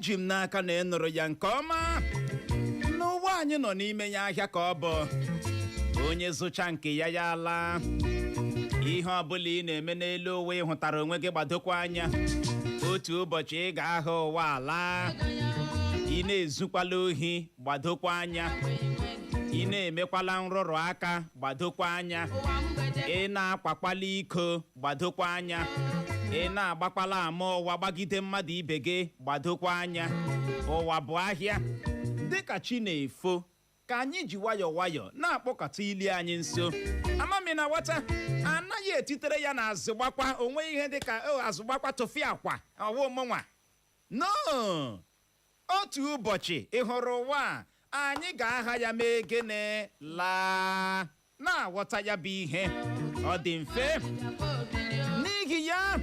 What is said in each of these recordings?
Eji m n'aka na ị nụrụ ya nke ọma. N'ụwa anyị nọ n'ime ya, ahịa ka ọ bụ. Onye zụcha nke ya, ya laa. Ihe ọbụla ị na-eme n'elu ụwa, ị hụtara onwe gị, gbadokwa anya. Otu ụbọchị ị ga-aha ụwa ala. Ị na-ezukwala ohi, gbadokwa anya. Ị na-emekwala nrụrụ aka, gbadokwa anya. Ị na-akwakwala iko, gbadokwa anya. Ị na-agbakwala ama ụwa gbagide mmadụ ibe gị, gbadokwa anya. Ụwa bụ ahịa. Dịka chi na-efo, ka anyị ji nwayọọ nwayọọ na-akpọkọta ili anyị nso. Amami na ghọta, anaghị etitere ya na azụgbakwa onwe ihe dịka o azụgbakwa tụfịa akwa ọwụ mụnwa no. Otu ụbọchị, ị hụrụ ụwa a, anyị ga-aha ya mee gịnị? Laa. Na-aghọta ya bụ ihe ọ dị mfe. N'ihi ya,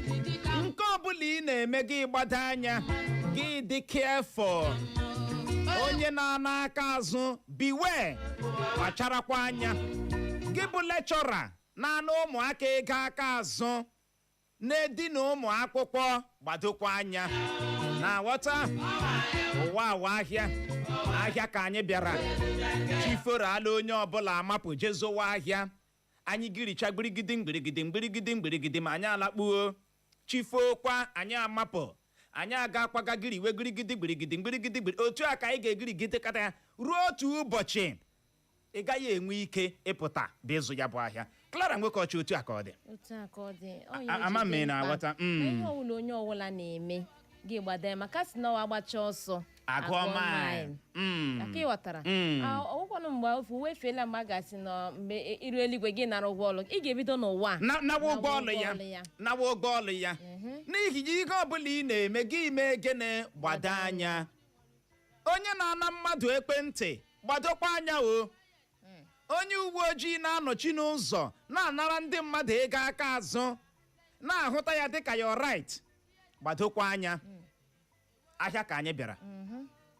nke ọbụla ị na-eme, gị gbado anya, gị dị careful. Onye na-ana aka azụ, beware, kpacharakwa anya. Gị bụ lecturer na-ana ụmụaka ego aka azụ, na-edina ụmụ akwụkwọ, gbadokwa anya. Na-aghọta, ụwa awa ahịa. Ahịa ka anyị bịara. Chiforo ala, onye ọbụla amapụ jezowa ahịa. Anyị giricha gbirigidi mgbirigidi mgbirigidi mgbirigidi, ma anyị alakpuo. Chifokwa, anyị amapụ, anyị aga akwaga giriwe gbirigidi gbirigidi mgbirigidi gbiri. Otu a ka anyị ga-egirigide kata ya ruo otu ụbọchị ị gaghị enwe ike ịpụta bụ ịzụ ya bụ ahịa. Clara Nwokeọchị, otu a ka ọ dị. Otu a ka ọ dị. Ọ ihe o ji Ama m dị ị mkpa. na-aghọta. Na ihe ọbụla onye ọbụla na-eme, gị gbado ya, maka sị na ọ agbacha ọsọ agụọ agụọ mile. mile. Aka ịghọtara. Mm. Ọgwụkwanụ mgbe ofu wefeela, mgbe a ga-asị na mgbe iru eluigwe gị nara ụgwọ ọlụ, ị ga-ebido n'ụwa a. Nawa ụgwọ Nawa ọlụ ụgwọ ya. ọlụ ya. Nawa ụgwọ ọlụ ya. N'ihi ya, ihe ọbụla ị na-eme, gị mee gịnị? Gbado anya. Onye na-ana mmadụ ekwentị, gbadokwa anya o. Onye uwe ojii na-anọchi n'ụzọ na-anara ndị mmadụ ego aka azụ, na-ahụta ya dịka your right, gbadokwa anya. Ahịa ka anyị bịara.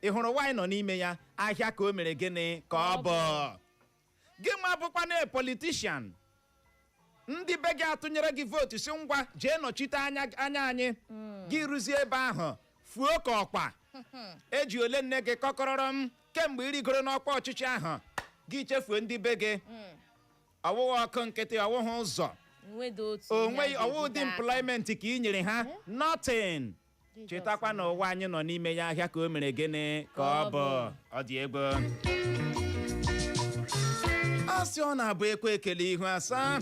Ị hụrụ nwaanyị nọ n'ime ya, ahịa ka o mere gịnị ka ọ bụ. Gị ma bụkwa na politician, ndị be gị atụnyere gị vote, si ngwa, jee nọchite anya anyị. Gị rụzie ebe ahụ, fuo ka ọkwa eji ole nne gị kọkọrọrọ m. Kemgbe irigoro n'ọkwa ọchịchị ahụ, gị chefuo ndị be gị. Ọwụghị ọkụ nkịtị, ọwụghị ụzọ. Nwedo otu ihe onweghị a ọwụ ụdị ga-ejide aka. employment ka ị nyere ha, nothing. Jizọs. Chetakwa na ụwa anyị nọ n'ime ya, ahịa ka o mere gịnị ka ọ bụ. Ọ dị egwu. A sị ọ na-abụ ekwe ekele ihu asaa.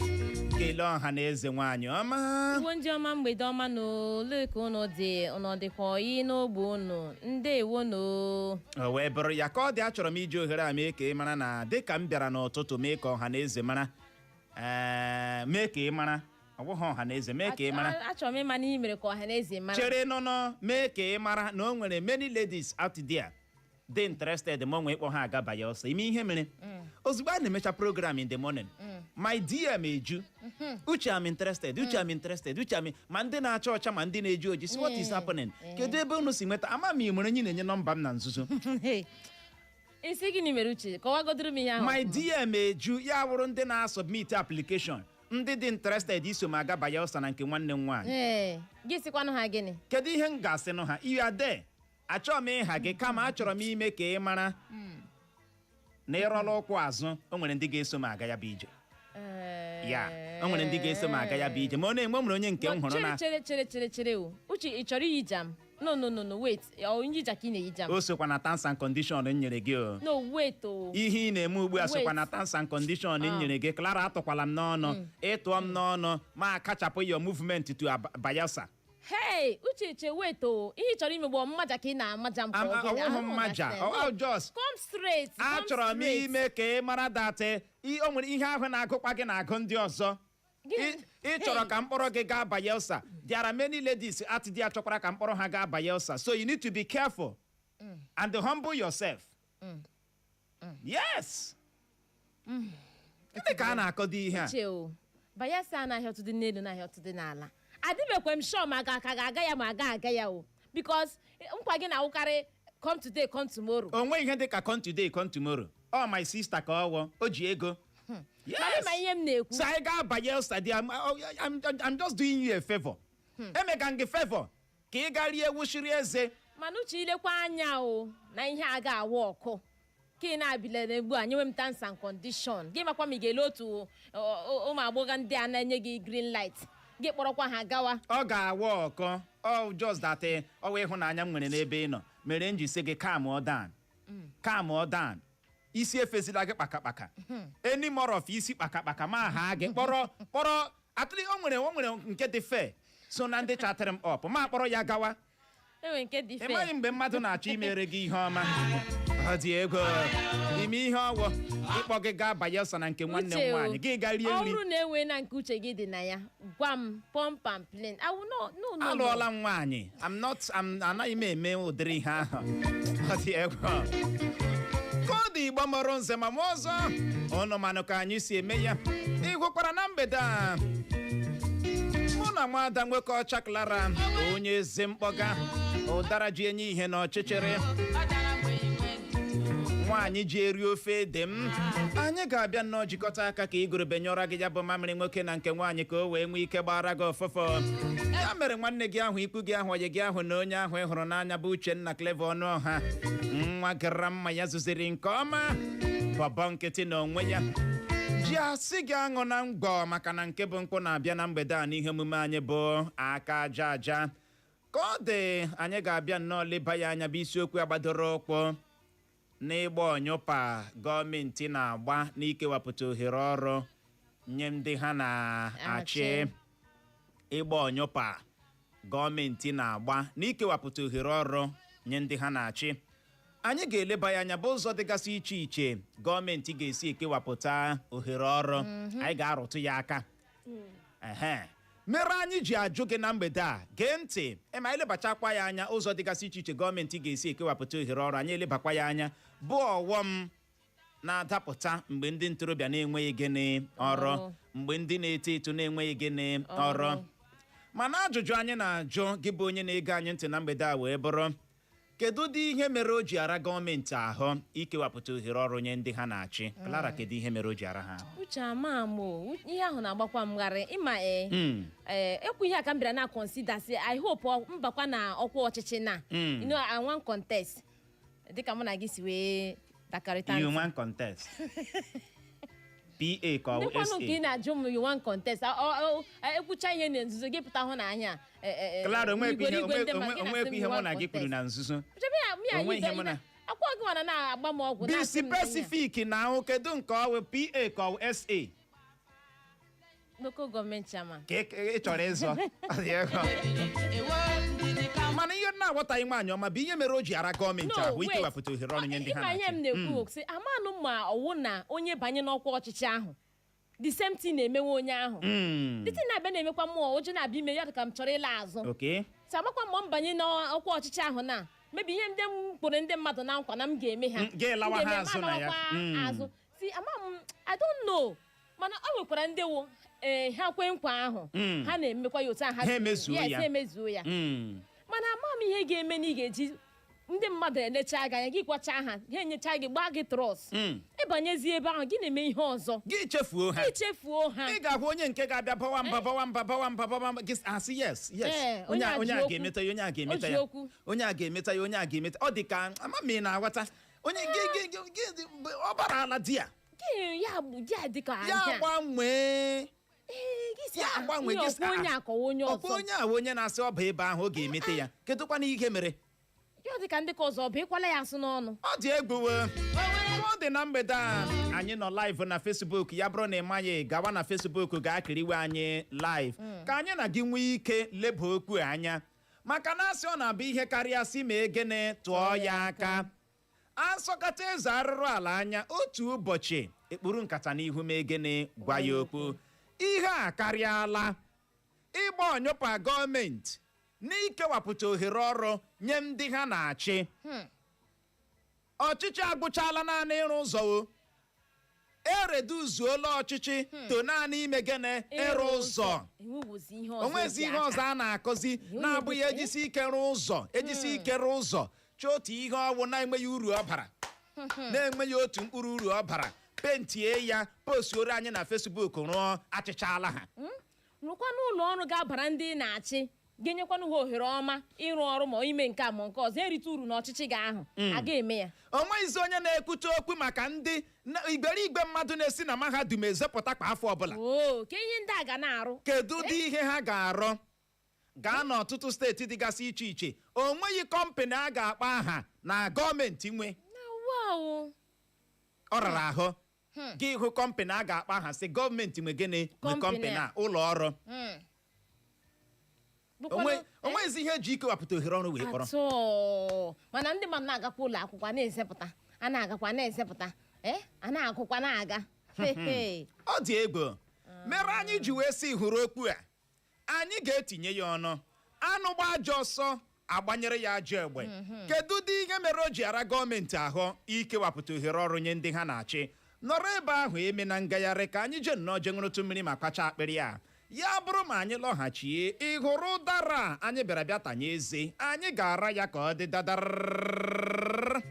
Kelee ọha na eze, nwaanyị ọma. Igbo ndị ọma, mgbede ọma. Na ole ka unu dị? Unu dịkwa oyi n'ogbe unu? Ndewo no. O wee bụrụ ya ka ọ dị. Achọrọ m iji ohere a mee ka ị mara na dịka m bịara n'ụtụtụ mee ka ọha na eze mara, ee, mee ka ị mara, ọ bụghị ọha na eze, mee ka ị mara. Achọrọ m ịma na ihe mere ka ọha na eze mara. Chere nụnụ. Mee ka ị mara na o nwere many ladies out there dị interested ma o nwee ịkpọ ha aga Bayelsa. Ime ihe mere ozugbo a na-emecha program in the morning, my DM eju, "Uche, I'm interested. Uche, I'm interested. Uche, I'm." Ma ndị na-acha ọcha, ma ndị na-eji oji, si, "What is happening? Kedu ebe unu si nweta?" Ama m ị nwere onye na-enye nọmba m na nzuzo. Isi gịnị mere, Uche? Kọwagodoro m ihe ahụ. My DM eju, ya wụrụ ndị na-asubmit application, ndị dị interested iso m aga Bayelsa na nke nwanne m nwaanyị. Ee, gị sịkwanụ ha gịnị? Kedu ihe m ga-asịnụ ha? You are there. Achọrọ m ịha gị, kama achọrọ m ime ka ị mara na ịrọla ụkwụ azụ. O nwere ndị ga-eso m aga ya bụ ije. Ya o nwere ndị ga-eso m aga ya bụ ije, ma ọ na-enwe, nwere onye nke m hụrụ na Chere, chere, chere, chere o. Uche, ị chọrọ iyi jam? No, no, no, no, wait. Ọ nyija ka ị na-eyi jam? O sokwa na terms and condition m nyere gị o. No, wait o. Ihe ị na-eme ugbu a sokwa Wait. na terms and condition m nyere gị. Clara, atụkwala m n'ọnụ. Ịtụọ m n'ọnụ, ma akachapụ your movement to Bayelsa. Hey, Uche, che, wait o. Ihe ị chọrọ ime bụ mmaja ka ị na-amaja m ka ọ gịnị? Ọwụghị I don't mmaja. understand. Ọ just Come straight, come achọrọ m straight. ime ka ị mara that o nwere ihe ahụ na-agụkwa gị na-agụ ndị ọzọ. Ị chọrọ ka mkpọrọ gị gaa Bayelsa. There are many ladies at there chọkwara ka mkpọrọ ha gaa Bayelsa, so you need to be careful and humble yourself. Yes, gịnị ka a na-akọdo ihe a? Uche o, Bayelsa anaghị ọtụ dị n'elu, naghị ọtụ dị n'ala. Adịbekwe m sure ma ga ka ga-aga ya, ma aga aga ya o, because nkwa gị na-awụkarị come today, come tomorrow. O nweghị ihe dị ka come today, come tomorrow. Ọ my sister ka ọ wụ, o ji ego. Mana ịma ihe m na-ekwu. So anyị gaa Bayelsa dị, I'm just doing you a favor. Emega m gị favor ka ị gaa rie wushiri eze. Mana uche, ilekwa anya o na ihe a ga-awa ọkụ ka ị na-abịa ugbu a nyewe m terms and condition gị, makwa ma ị ga-ele otu ụmụ agbọghọ ndị a na-enye gị green light, gị kpọrọkwa ha gawa. Ọ ga-awa ọkọ. Ọ just that ọ wụ ịhụnanya m nwere n'ebe ị nọ mere m ji sị gị calm down, calm down. Isi efezila gị kpakakpaka any more of isi kpakakpaka ma ha gị kpọrọ kpọrọ. At least o nwere nke dị fair so na ndị chatịrị m up, ma kpọrọ ya gawa. Enwe nke dị Ị fair. maghị mgbe mmadụ na-achọ imere gị ihe ọma. Ọ dị ego ime ihe ọwụ ịkpọ gị gaa Bayelsa na nke nwanne m Uche o, nwaanyị, gị gaa rie ọ nri. bụrụ na enwee na nke uche gị dị na ya, gwa m pump and plain. I will not, no, no, no. Alụọla m nwaanyị. I'm not I'm anaghị m eme ụdịrị ihe ahụ. Ọ dị egwu ka ọ dị. Igbo mụrụ nze ma mụ ọzọ, ụnụ manụ ka anyị si eme ya. Ị hụkwara na mgbede a, mụ na nwada nwoke ọcha Clara, onye eze mkpọga ụdara ji enye ihe n'ọchịchịrị, nwaanyị ji eri ofe ede m, anyị ga-abịa nnọọ jikọta aka ka igurube nyụra gị ya bụ mamịrị nwoke na nke nwaanyị, ka o wee nwee ike gbara gị ọfụfọ. Ya mere, nwanne gị ahụ, ikwu gị ahụ, ọyị gị ahụ na onye ahụ ị hụrụ n'anya bụ Uchenna Clever Ọnụọha, nwa gara mma ya zụziri nke ọma, bọbọ nkịtị na onwe ya ji asị gị aṅụ na ngwọ, maka na nke bụ nkwụ na-abịa na mgbede a n'ihe omume anyị bụ aka aja aja. Ka ọ dị, anyị ga-abịa nnọọ leba ya anya bụ isiokwu agbadoro ụkwụ n'ịgba ọnyụpa gọọmenti na-agba n'ikewapụta ohere ọrụ nye ndị ha na-achị. Achị. Ịgba ọnyụpa gọọmenti na-agba n'ikewapụta ohere ọrụ nye ndị ha na-achị, anyị ga-eleba ya anya bụ ụzọ dịgasị iche iche gọọmenti ga-esi ekewapụta ohere ọrụ. Anyị ga-arụtụ ya aka. Ehe, mere anyị ji ajụ gị na mgbede a, gee ntị ma anyị lebachakwa ya anya, ụzọ dịgasị iche iche gọọmenti ga-esi ekewapụta ohere ọrụ. Anyị elebakwa ya anya bụ ọghọm na-adapụta mgbe ndị ntorobịa na-enweghị gịnị? Ọrụ. Ọrụ. Mgbe ndị na-eto eto na-enweghị gịnị? Ọrụ. Mana ajụjụ anyị na-ajụ gị bụ onye na-ege anyị ntị na mgbede a wee bụrụ, kedu ụdị ihe mere o ji ara gọọmenti ahụ ikewapụta ohere ọrụ nye ndị ha na-achị? Clara, kedu ihe mere o ji ara ha ahụ? Uche, ama m o. Ihe ahụ na-agbakwa m gharị ịma ee. Ee, ekwu ihe a ka m bịara na consider sị I hope mbakwa na ọkwa ọchịchị na I wan contest, dịka mụ na gị si wee dakarịta You ntị. wan contest PA ka ọ bụ Ndịkwanụ nke ị SA? na-ajụ m, you wan contest. Ekwucha ihe na nzuzo, gị pụta hụ na anya Clara, onwekwa ihe igwe ndị mmadụ, gị na-asị m onwekwa ihe you mụ wan na gị kwuru contest. na nzuzo. Chebe ya, mụ ya Onwe ibe ihe mụ na- akwa gị nwana na-agba m ọgwụ Be na-asị m na ihe a. specific na ahụ, kedu nke ọ wụ, PA ka ọ wụ SA? Local government chairman. Ka ị chọrọ ịzọ. Ọ dị egwu. Mana ihe na-aghọtaghị, nwaanyị ọma, bụ ihe mere o ji ara gọọmenti ahụ Wait. ikewapụta ohere ọrụ nye ndị ha Ịma ihe m na-achị. na-ekwu sị, amanụ ma ọwụ na onye banye n'ọkwa ọchịchị ahụ, the same thing na-emewe onye ahụ. The thing na-abịa na-emekwa mmụọ ụjọ na-abịa ime ya dị ka m chọrọ ịla azụ. Sị amakwa mgbe m banye n'ọkwa ọchịchị ahụ na mebi ihe ndị m kpụrụ ndị mmadụ na nkwa na m ga-eme ha. Gị lawa M ha ga-eme, azụ ma na ya. alawakwa azụ si ama m. I don't know, mana o nwekwara ndị wụ ee, ha kwe nkwa ahụ, ha na-emekwa ya otu ahụ. Ha emezuo Yes, ya. ha emezuo ya. Mana ama m ihe ga-eme na ị ga-eji ndị mmadụ elecha gị anya, gị kwacha ha, ha enyecha gị, gbaa gị trust, ịbanyezie ebe ahụ, gị na-eme ihe ọzọ. Gị chefuo ha. Gị chefuo ha. Ị ga-ahụ onye nke ga-abịa bawa mba, bawa mba, bawa mba, bawa mba, gị asị yes, yes. Ee, onye onye a a onye ji a okwu. ga-emeta ya, onye a ga-emeta O ji ya, okwu. onye a ga-emeta ya, onye a ga-emeta. Ọ dị ka ama m ị na-aghọta onye gị gị gị gị ọ bara ala di ya. Gị ya bụ ya dị ka Ya ahịa. gbanwee. Ee, gị si Ya gbanwee. ihe Gị sị, ọkwa onye "Ah, akọwa onye ọkwa ọzọ." Onye a bụ onye na-asị ọ bụ ebe ahụ ọ ga-emete ya, kedụkwana ihe mere? Ya dị ka ndị ka ọzọ ọ bụ ịkwala ya asụ n'ọnụ. Ọ dị egwu we. Ọ dị na mgbede a, anyị nọ live na Facebook. Ya bụrụ na ị maghị, gawa na Facebook gaa kiriwe anyị live ka anyị na gị nwee ike leba okwu a anya, maka na asị ọ na-abụ ihe karịa sị ma egene tụọ ya aka asọkata eze arụrụ ala anya otu ụbọchị ekpuru nkata n'ihu ma egene gwa ya okwu. Ihe a karịala ịgba ọnyụpa gọọmenti n'ikewapụta ohere ọrụ nye ndị ha na-achị. Ọchịchị agwụchala naanị ịrụ ụzọ o ereduzuola ọchịchị to naanị ime gịnị? Ịrụ ụzọ. Enwewuzi ihe ọzọ. Onwezi eji ihe aka. ọzọ a na-akụzi na-abụghị ejisi ike rụọ ụzọ, ejisi ike rụọ ụzọ, chọọ otu ihe ọwụ na-enweghị uru ọ bara, na-enweghị otu mkpụrụ uru ọ bara, pentie ya, postuoro anyị na Facebook, rụọ achịchala ha. Rụkwa n'ụlọ ọrụ ga-abara ndị ị na-achị. Ga-enyekwanụ ha ohere ọma ịrụ ọrụ ma ime nke a ma nke ọzọ, erite uru n'ọchịchị gị ahụ, a ga-eme ya. O nweghịzi onye na-ekwute okwu maka ndị igberiigbe mmadụ na-esi na mahadum ezepụta kwa afọ ọbụla. Oo, ka ihe ndị a ga na-arụ. Kedu ụdị ihe ha ga-arụ? Gaa n'ọtụtụ steeti dịgasị iche iche, o nweghị kọmpanị a ga-akpọ aha na gọọmenti nwe. Na wow. Ọ rara ahụ gị hụ kọmpanị a ga-akpọ aha sị gọọmenti nwe. Gịnị nwe? Kọmpanị. Kọmpanị a, ụlọ ọrụ. Onweghịzi ihe eji ikewapụta ohere ọrụ wee kpọrọ. Atọ mana ndị mmadụ na-agakwa ụlọ akwụkwọ, a na-ezepụta, a na-agakwa na-ezepụta, a na-agụkwa na-aga. Ọ dị egwu mere anyị ji wee sị hụrụ okwu a, anyị ga-etinye ya ọnụ. Anụ gba ajọ ọsọ, agbanyere ya ajọ egbe. Kedu ụdị ihe mere o ji ara gọọmenti ahụ ikewapụta ohere ọrụ nye ndị ha na-achị? Nọrọ ebe ahụ, eme na ngagharị ka anyị jee nnọọ jee ṅụrụtụ mmiri ma kpacha akpịrị a. Ya bụrụ ma anyị lọghachie, ị hụrụ ụdara a anyị bịara bịa tanye eze, anyị ga-ara ya ka ọ dị dadarrrr.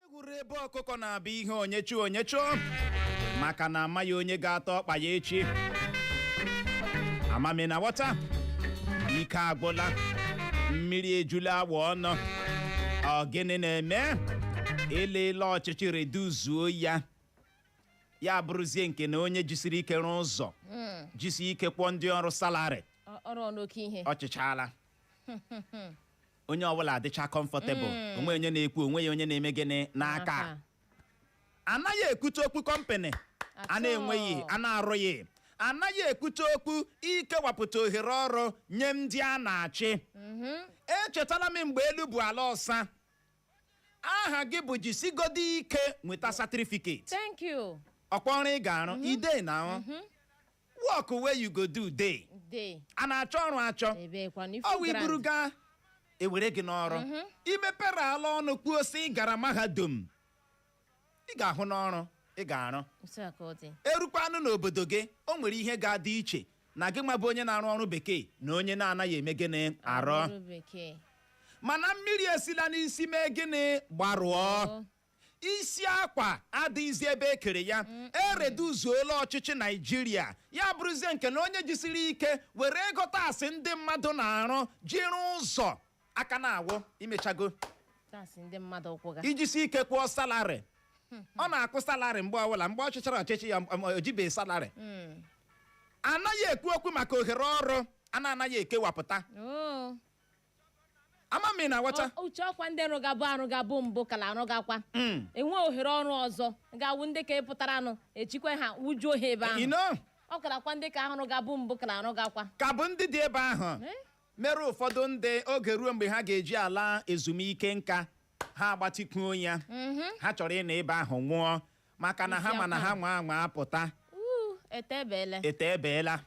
Egwuru ebe ọkụkọ na-abịa ihe onyechu onyechu, maka na amaghị onye ga-ata ọkpa ya echi. Amami na ghọta, ike agwụla, mmiri ejula awa ọnụ. Ọ gịnị na-eme? Elele ọchịchị reduzuo ya, ya bụrụzie nke na onye jisiri ike rụọ ụzọ, jisi ike kwụọ ndị ọrụ salary, ọrụ n'oke ihe. Ọchịchala, onye ọbụla adịcha comfortable, onwe onye na-ekwu, onwe ya onye na-eme gịnị n'aka. Anaghị ekwute okwu kọmpanị a na-enweghị, a na-arụghị. Anaghị ekwute okwu ikewapụta ohere ọrụ nye ndị a na-achị. Echetala m mgbe elu bụ ala ọsa. Aha gị bụ jisigodi ike nweta certificate. Thank you. Ọkwa ọrụ ị ga-arụ ide na ahụ, work wey you go do dey. Dey. A na-achọ ọrụ achọ. Ebekwa ọ wụ iburu gaa, ewere gị n'ọrụ. Imepere ala ọnụ kwuo sị ị gara mahadum, ị ga-ahụ n'ọrụ ị ga-arụ. Otu a ka ọ dị. Erukwanụ n'obodo gị, o nwere ihe ga-adị iche na gị nwa bụ onye na-arụ ọrụ bekee na onye na-anaghị eme gịnị arụ. Ọrụ bekee. Mana mmiri esila n'isi mee gịnị? Gbarụọ. Isi akwa adịghịzi ebe e kere ya. Ereduzuola ọchịchị Naijiria, ya bụrụzie nke na onye jisiri ike were ego taasị ndị mmadụ na-arụ jiri ụzọ aka na-awụ imechago. Taasị ndị mmadụ ụkwụ ga. Ijisi ike kwụọ salary, ọ na-akwụ salary mgbe ọbụla. Mgbe ọ chịchara ọchịchị ya, o jibeghị salary. Anaghị ekwu okwu maka ohere ọrụ a na-anaghị ekewapụta. Oo. Ama m ị na-aghọta. Uche, ọkwa ndị rụgabụ arụgabụ mbụ kala arụgakwa, enwe ohere ọrụ ọzọ ga-awụ ndị ka ịpụtaranụ echikwa ha wujuo ha ebe ahụ. You know? Ọ karakwa ndị ka arụgabụ mbụ kala arụgakwa. Ka bụ ndị dị ebe ahụ. Eh? Mere ụfọdụ ndị oge ruo mgbe ha ga-eji ala ezumike nka, ha agbatịkwuo ya. Ha chọrọ ịnọ ebe ahụ nwụọ, maka na ha Isi ma na ha akwa. nwa anwa apụta. Uu, etebele. Ete ebeela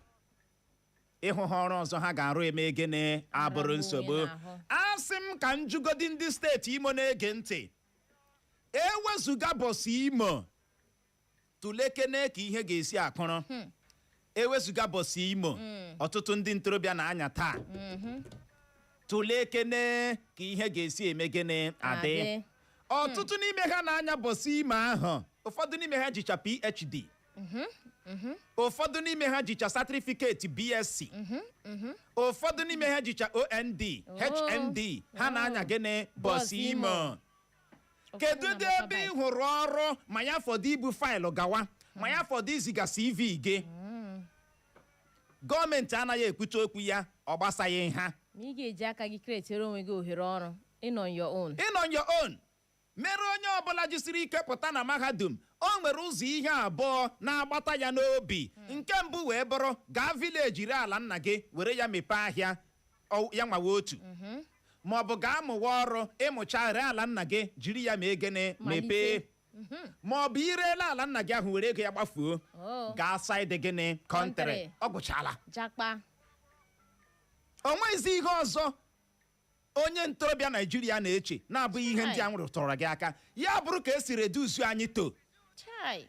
ịhụ ha ọrụ ọzọ ha ga-arụ eme gịnị abụrụ Arabụ nsogbu. onwe n'ahụ. Asị m ka njugodi ndị steeti Imo na-ege ntị, ewezụga bọsụ Imo, tụlekene ka ihe ga-esi akụrụ. Ewezụga bọsụ Imo ọtụtụ ndị ntorobịa na-anya taa, tụlekene ka ihe ga-esi eme gịnị adị. Adị. Ọtụtụ n'ime ha na-anya bọsụ Imo ahụ, ụfọdụ n'ime ha jicha PhD, ụfọdụ n'ime ha jicha certificate BSc, ụfọdụ n'ime ha jicha OND, HND. Ha na-anya gịnị? Bọsụ Bọsụ Imo. Imo. Kedu Ụfọdụ dị na-agbakwa ebe ị bike. hụrụ ọrụ ma ya fọdụ ibu faịlụ gawa, ma ya fọdụ iziga CV gị? Gọọmenti anaghị ekwute okwu ya, ọ gbasaghị ha. Ma ị ga-eji aka gị createre onwe gị ohere ọrụ, ịnọ on your own. Ịnọ on your own mere onye ọbụla jisiri ike pụta na mahadum, o nwere ụzọ ihe abụọ na-agbata ya n'obi. Nke mbụ wee bụrụ gaa village ree ala nna gị were ya mepee ahịa, ya nwawa otu, ma ọ bụ gaa mụwa ọrụ, ịmụcha ree ala nna gị jiri ya mee gịnị? Malite. Mepee, ma ọ bụ ireela ala nna gị ahụ were ego ya gbafuo gaa side gịnị? Country. Country. Ọ gwụchala. Jakpa. O nweghịzi ihe ọzọ onye ntorobịa Naijiria na-eche na-abụghị ihe ndị a rụtụrụ gị aka, ya bụrụ ka esi reduce anyị to. Chai,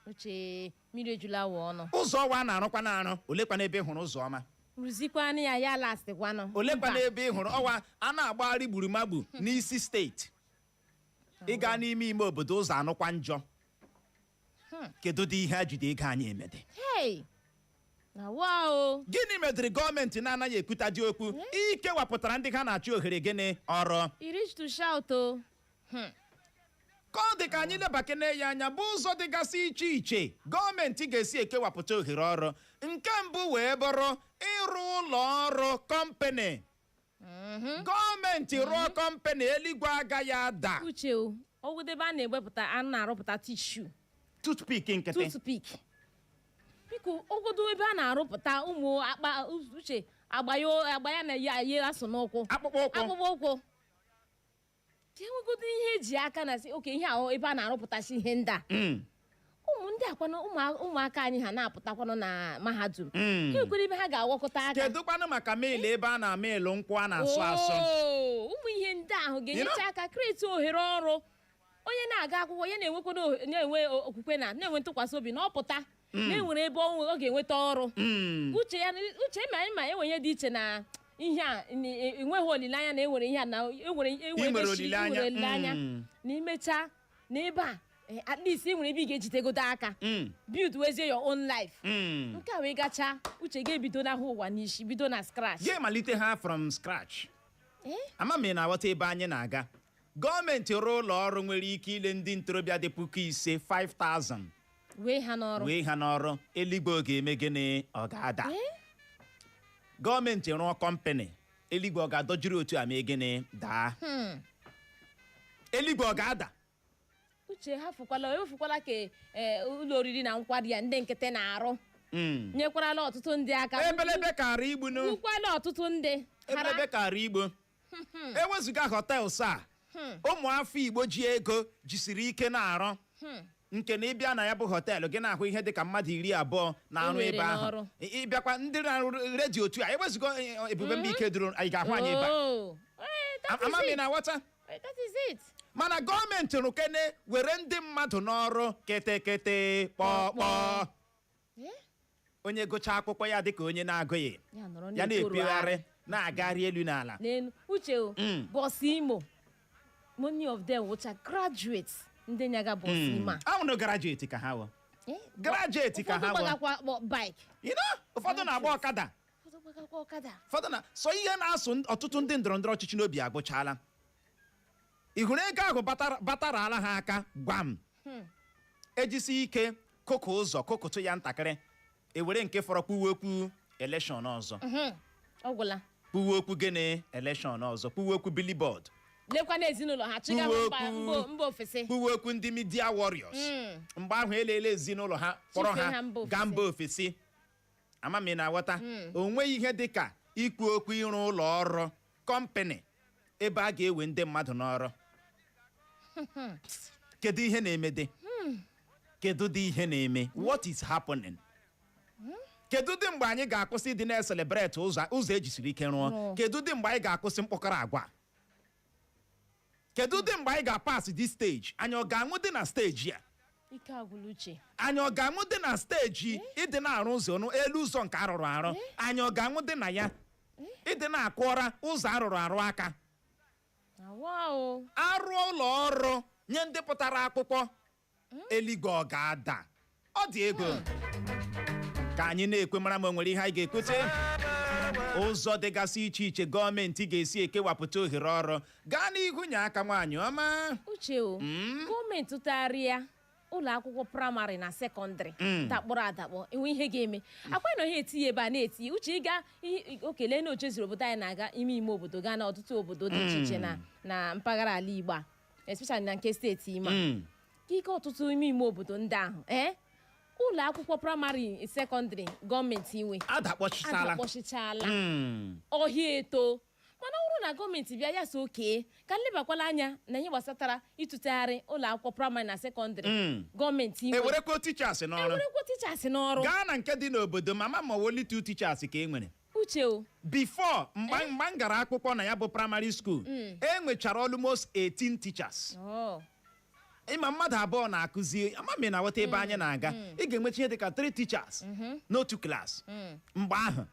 Uche, mmiri ejula wụ ọnụ. Ụzọ ọwa a na-arụkwa na-arụ, olekwana ebe ị hụrụ ụzọ ọma? Rụzikwanụ ya, ya lasịkwanụ. Olekwana Mba. ebe ị hụrụ ọwa a na-agbagharị gburumagbu n'isi steeti? Ịga n'ime ime obodo, ụzọ anụkwa njọ. Kedu dị ihe a jide ego anyị emede? Hey, na wa o. Gịnị medịrị gọọmenti na-anaghị ekwutaji okwu ikewapụtara ndị ha na-achị ohere gịnị ọrụ? E reach to shout o. Ka ọ dị ka anyị lebakene ya anya bụ ụzọ dịgasị iche iche gọọmenti ga-esi ekewapụta ohere ọrụ. Nke mbụ wee bụrụ ịrụ ụlọ ọrụ, company. Gọọmenti rụọ company, eluigwe agaghị ada. Uche o, ọgwụdebe a na-ewepụta, a na-arụpụta tissue. Toothpick nkịtị. Toothpick, biko, ogodo ebe a na-arụpụta ụmụ akpa. Uche, agba ya, agba ya na ya ya asụ n'ụkwụ. Akpụkpọ ụkwụ. Akpụkpọ ụkwụ. Enwegodo ihe eji aka na sị oke ihe ahụ ebe a na-arụpụtasị ihe ndị a. Ụmụ ndị akwanụ, ụmụaka anyị ha na-apụtakwanụ na mahadum, ha ekwere ebe ha ga-awakọta aka. Kedu kwanụ maka mill ebe a na-ama ịlụ nkwụ a na-asụ asụ? Oo, ụmụ ihe ndị ahụ ga-enyecha aka create ohere ọrụ. Onye na-aga akwụkwọ ya na-enwekwana na-enwe okwukwe na na-enwe ntụkwasị obi na ọ pụta na enwere ebe ọ ga-enweta ọrụ. Uche ya, uche, ma ma enwe ihe dị iche na ihe a enweghị olileanya na enwere ihe a na enwere enwere Ị nwere ebe olileanya. ị nwere olileanya na imechaa na ebe a, at least ị nwere ebe ị ga-ejitegodo aka build wezie your own life. Nke a wee gachaa, Uche, ga-ebido n'ahụ ụwa n'isi, bido na scratch. Gị malite ha from scratch. Eh? Ama m ị na-aghọta ebe anyị na-aga. Gọọmenti rụọ ụlọ ọrụ nwere ike ile ndị ntorobịa dị 5,000, 5000, wee ha n'ọrụ. Wee ha n'ọrụ, eluigwe ọ ga-eme gịnị? Ọ ga-ada. Eh? Gọọmenti rụọ company, eluigwe ọ ga-adọjiri otu a mee gịnị? Daa. Eluigwe ọ ga-ada. Uche, ha fụkwala ewefukwala ka ụlọ oriri na nkwari ya ndị nkịtị na-arụ nyekwarala ọtụtụ ndị aka. Ebelebe kara igbunu. Wukwala ọtụtụ ndị hara. Ebelebe kara igbo. Ewezụga hotels a ụmụafọ Igbo ji ego jisiri ike na-arụ, nke na ịbịa na ya bụ hotel, gị na-ahụ ihe dịka mmadụ 20 na-arụ Ewere ebe ahụ. n'ọrụ. Ịbịakwa ndị na-arụ redio otu a, ewezụga Ebube Mbaike duru anyị, ga-ahụ anyị ebe a. Oh. Eh, that is Ama m ị it. na-aghọta. Eh, that is it. Mana gọọmenti rụkene were ndị mmadụ n'ọrụ ketekete kpọkpọ. Eh? Onye gụchaa akwụkwọ ya dịka onye na-agụghị, ya nọrọ ya na-ekorogharị. Na-epigharị na-agagharị elu n'ala. N'elu, Uche o, bọs Imo, many of them wụcha graduates, ndị nyaga bọs Imo a. Ahụrụ graduate ka ha wụ. Eh? Graduate ka Ụfọdụ ha wụ. gbagakwa bike. You know, ụfọdụ na-agba ọkada. Ụfọdụ gbagakwa ọkada. Ụfọdụ na sọ ihe na-asụ ọtụtụ ndị ndọrọ ndọrọ ọchịchị n'obi agwụchala. Ị hụrụ ego ahụ batara ha aka gwam, ejisi ike kụkụ ụzọ kụkụtụ ya ntakịrị, ewere nke fọrọ kwuwe okwu election ọzọ. Ọ gwụla. Kwuwe okwu gịnị? Election ọzọ. Kwuwe okwu billboard. Lekwa na ezinụlọ ha chịga Kwuwe mba mba ofesi. Kwuwe okwu ndị media warriors. Mgbe ahụ elele ezinụlọ ha, kpọrọ chifee ha ha mba gaa ofesi. Mba ofesi. Ama m ị na-aghọta. O nweghị ihe dị ka ikwu okwu ịrụ ụlọ ọrụ, company ebe a ga-ewe ndị mmadụ n'ọrụ. Kedu ihe na-eme dị? Kedu dị ihe na-eme? What is happening? Kedu dị mgbe anyị ga-akwụsị ịdị na-ecelebrate ụzọ ejisiri ike rụọ? Rụọ. Kedu dị mgbe anyị ga-akwụsị mkpọkọrọ agwa? Kedu dị mgbe anyị ga-apass this stage? Anyị ọ ga-anwụ dị na stage a? Ike agwụla, Uche. Anyị ọ ga-anwụ dị na stage ịdị na-arụ ụzọ elu ụzọ nke arụrụ arụ? Anyị ọ ga-anwụ dị na ya, ịdị na-akụọra ụzọ arụrụ arụ aka? Awa o. Arụọ ụlọ ọrụ nye ndị pụtara akwụkwọ, eluigwe ọ ga-ada? Ọ dị ego. Ka anyị na-ekwe mara ma o nwere ihe anyị ga-ekwute. Ụzọ dịgasị iche iche gọọmenti ga-esi ekewapụta ohere ọrụ. Gaa n'ihu, nye aka, nwaanyị ọma. Uche o, gọọmenti tụgharịa ụlọ akwụkwọ praịmarị na sekọndịrị dakpọrọ adakpọ, enwe ihe ga-eme akwa na ha etinye ebe a na-etinye uche ịga okele na oche zuru obodo anyị na-aga ime ime obodo, gaa na ọtụtụ obodo dị iche iche na mpaghara ala Igbo a, especially na nke steeti Imo a. Ka ike ọtụtụ ime ime obodo ndị ahụ, ee, ụlọ akwụkwọ praịmarị, sekọndịrị gọọmenti inwe adakpọchichala. Adakpọchichala, ọhịa eto. Mana ọ bụrụ na gọọmenti bịa ya so oke ka nlebakwala anya na ihe gbasatara ịtụtegharị ụlọ akwụkwọ praịmarị na sekọndịrị gọọmenti inwe, ewerekwa teachers n'ọrụ. Ewerekwa teachers n'ọrụ. Gaa na nke dị n'obodo mama, ma only two teachers ka e nwere. Uche o. Before, mgbe m gara akwụkwọ na ya bụ primary school, e nwechara almost 18 teachers. Oh. Ịma mmadụ abụọ na-akụzi. Ama m ị na-aghọta ebe anyị na-aga. Ị ga-enwecha ihe dịka 3 teachers n'otu class mgbe ahụ.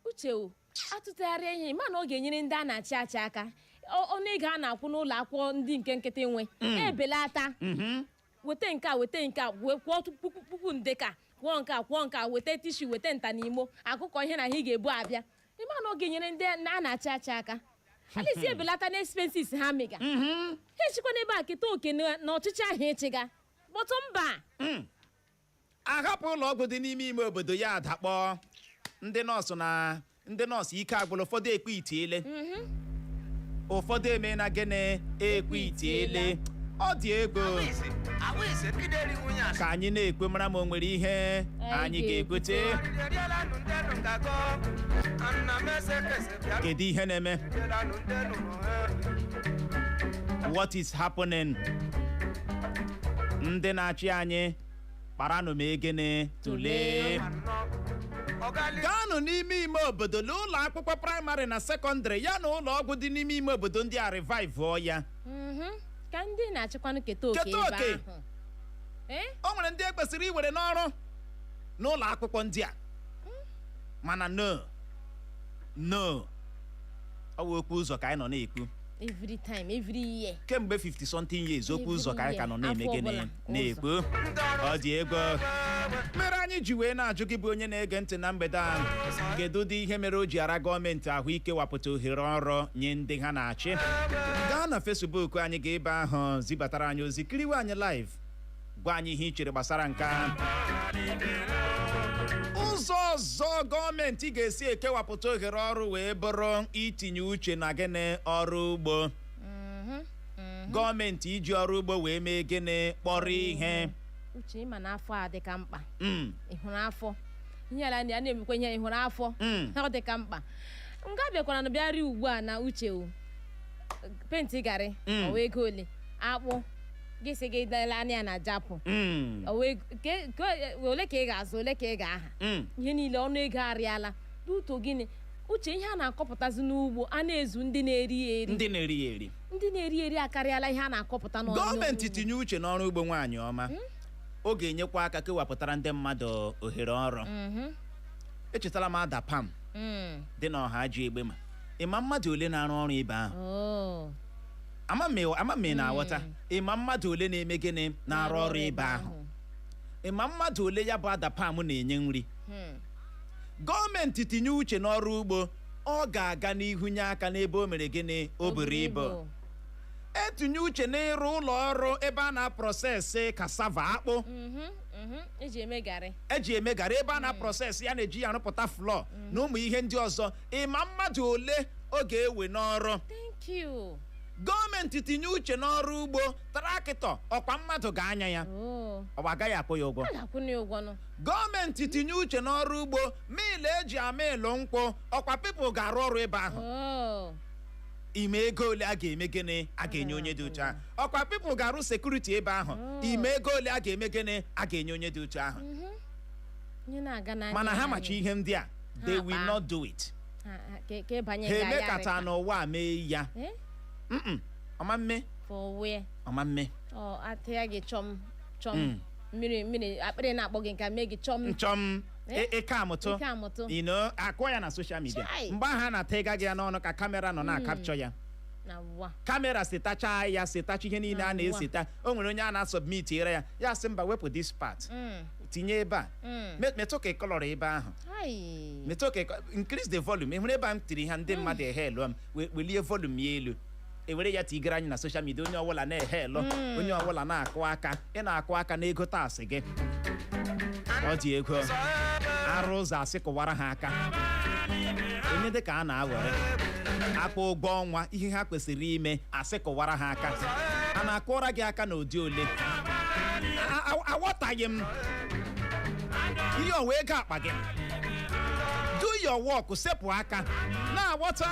Uche o, atụtegharịa ihe, ma na ọ ga-enyere ndị a na-achị achị aka. Ọnụ ego a na-akwụ n'ụlọ akwụkwọ ndị nke nkịtị nwe ebelata. Weta nke a, weta nke a, wee kwụọ puku puku nde ka kwụọ nke a, kwụọ nke a, weta tissue, weta nta na imo akụkọ ihe na ha ị ga-ebu abịa. Ịma na ọ ga-enyere ndị a na-achị achị aka alisi ebelata na expenses ha mega. Ha echikwa n'ebe a keta oke n'ọchịchị ahụ ịchịga kpọtụ mba. Ahapụ ụlọ ọgwụ dị n'ime ime obodo ya adakpọ. Ndị nọọsụ na ndị nọọsụ ike agwụla. Ụfọdụ ekpe itiele, ụfọdụ emeela gịnị? Ekpe itiele. Ọ dị ego. Ka anyị na-ekwe mara ma o nwere ihe anyị ga-ekwute. Kedu ihe na-eme? What is happening? Ndị na-achị anyị, kparanụ m egene tụlee. Gaanụ n'ime ime obodo lee ụlọ akwụkwọ praịmarị na sekọndịrị ya na ụlọ ọgwụ dị n'ime ime obodo ndị a, revive ya. Ka ndị na-achịkwanụ keta oke Keta ebe oke. ahụ. Ee. O nwere ndị ekwesịrị iwere n'ọrụ n'ụlọ akwụkwọ ndị a, mana no, no, ọ bụ okwu ụzọ ka anyị nọ na-ekwu. Every time, every year. Kemgbe 50 something years, okwu ụzọ ka anyị ka nọ na-eme. Afọ Gịnị ọbụla, na-ekwu? Ọ dị ego mere anyị ji wee na-ajụ gị bụ onye na-ege ntị na mgbede a: kedu ụdị ihe mere o ji ara gọọmenti ahụ ikewapụta ohere ọrụ nye ndị ha na-achị? Gaa na Facebook anyị, ga ebe ahụ zibatara anyị ozi, kiriwe anyị live, gwa anyị ihe ị chere gbasara nke a. Ụzọ ọzọ gọọmenti ga-esi ekewapụta ohere ọrụ wee bụrụ itinye uche na gịnị? Ọrụ ugbo. Gọọmenti iji ọrụ ugbo wee mee gịnị? Kpọrọ ihe. Uche, ịma na afọ a dịka mkpa. Ị hụrụ afọ ihe ala na ya na-emekwa ihe, ị hụrụ afọ. Ọ dịka mkpa nga bịakwara na bịarị ugbu a na uche o penti garị. Ọwa ego ole akpụ gị sị gị dela anya na japụ? Ọwa ole ka ị ga-azụ, ole ka ị ga-aha? Ihe niile ọnụ ego arịala n'uto gịnị, Uche? Ihe a na-akọpụtazi n'ugbo a na-ezu ndị na-eri ya eri. Ndị na-eri ya eri. Ndị na-eri eri akarịala ihe a na-akọpụta n'ọnụ Gọọmenti ugbo. tinye uche n'ọrụ ugbo, nwaanyị ọma, ọ ga-enyekwa aka kewapụtara ndị mmadụ ohere ọrụ. Echetara m ada pam dị n'ọha ji egbe, ma ịma mmadụ ole na-arụ ọrụ ibe ahụ? Oh. Ama m ị na-aghọta. Ịma mmadụ ole na-eme gịnị? Na-arụ ọrụ ibe ahụ. Ịma mmadụ ole ya bụ ada pam na-enye nri? Gọọmenti tinye uche n'ọrụ ugbo, ọ ga-aga n'ihu nye aka n'ebe o mere gịnị? O buru ibu. Etinye uche n'ịrụ ụlọ ọrụ ebe a na-aprocess cassava, akpụ. Mhm, Eji eme garị. Eji eme garị, ebe a na-process ya, na-eji ya arụpụta flour na ụmụ ihe ndị ọzọ. Ịma mmadụ ole ọ ga-ewe n'ọrụ? Thank you. Gọọmenti tinye uche n'ọrụ ugbo, tractor ọkwa mmadụ ga-anya ya. Oh. Ọ bụ agaghị akwụ ya ụgwọ? A ga-akwụ ya ụgwọ nụ. Gọọmenti tinye uche n'ọrụ ugbo, mill eji ama ịlụ nkwụ, ọkwa people ga-arụ ọrụ ebe ahụ. Oh. Ime ego ole a ga-eme gịnị, a ga-enye onye dị otu ahụ? Ọkwa people ga-arụ security ebe ahụ. Ime ego ole a ga-eme gịnị, a ga-enye onye dị otu ahụ? Onye na-aga n'anya. Mana ha macha ihe ndị a, they Ha will akpa. not do it. Ka ịbanye Ha ga ya emekata arịka. n'ụwa a mee ya. Eh? Ọma mme. For where? Ọma mme. Ọ atịa gị chọm chọm, mmiri mmiri, akpịrị na-akpọ gị nke a mee gị chọm. Nchọm. Eh? Ike amụtụ. Ike amụtụ. Ino akụọ ya na social media. Chai. Mgbe ahụ a na-ata gị ya n'ọnụ ka camera nọ na-acapture ya. Na ụwa. Camera setacha ya, setacha ihe niile a Na na-eseta. O nwere onye a na-asubmit ere ya, ya sị mba, wepụ this part, tinye ebe a. Metụ ka ị kọlọrọ ebe ahụ. Hai. Metụ ka increase the volume. Ị hụrụ ebe a m tiri ha, ndị mmadụ ehe elu m, welie volume ya elu, ewere ya tigara anyị na social media, onye ọbụla na-ehe elu, onye ọbụla na-akụ aka. Ị na-akụ aka n'ego taasị gị. Ọ dị ego arụ ụzọ, asị kụwara ha aka. Onye dị ka a na-awere akpụ ụgwọ ọnwa, ihe ha kwesịrị ime, asị kụwara ha aka. A na-akụọra gị aka n'ụdị ole? Aghọtaghị m ihe onwe ego akpa gị. Do your work, sepụ aka na-aghọta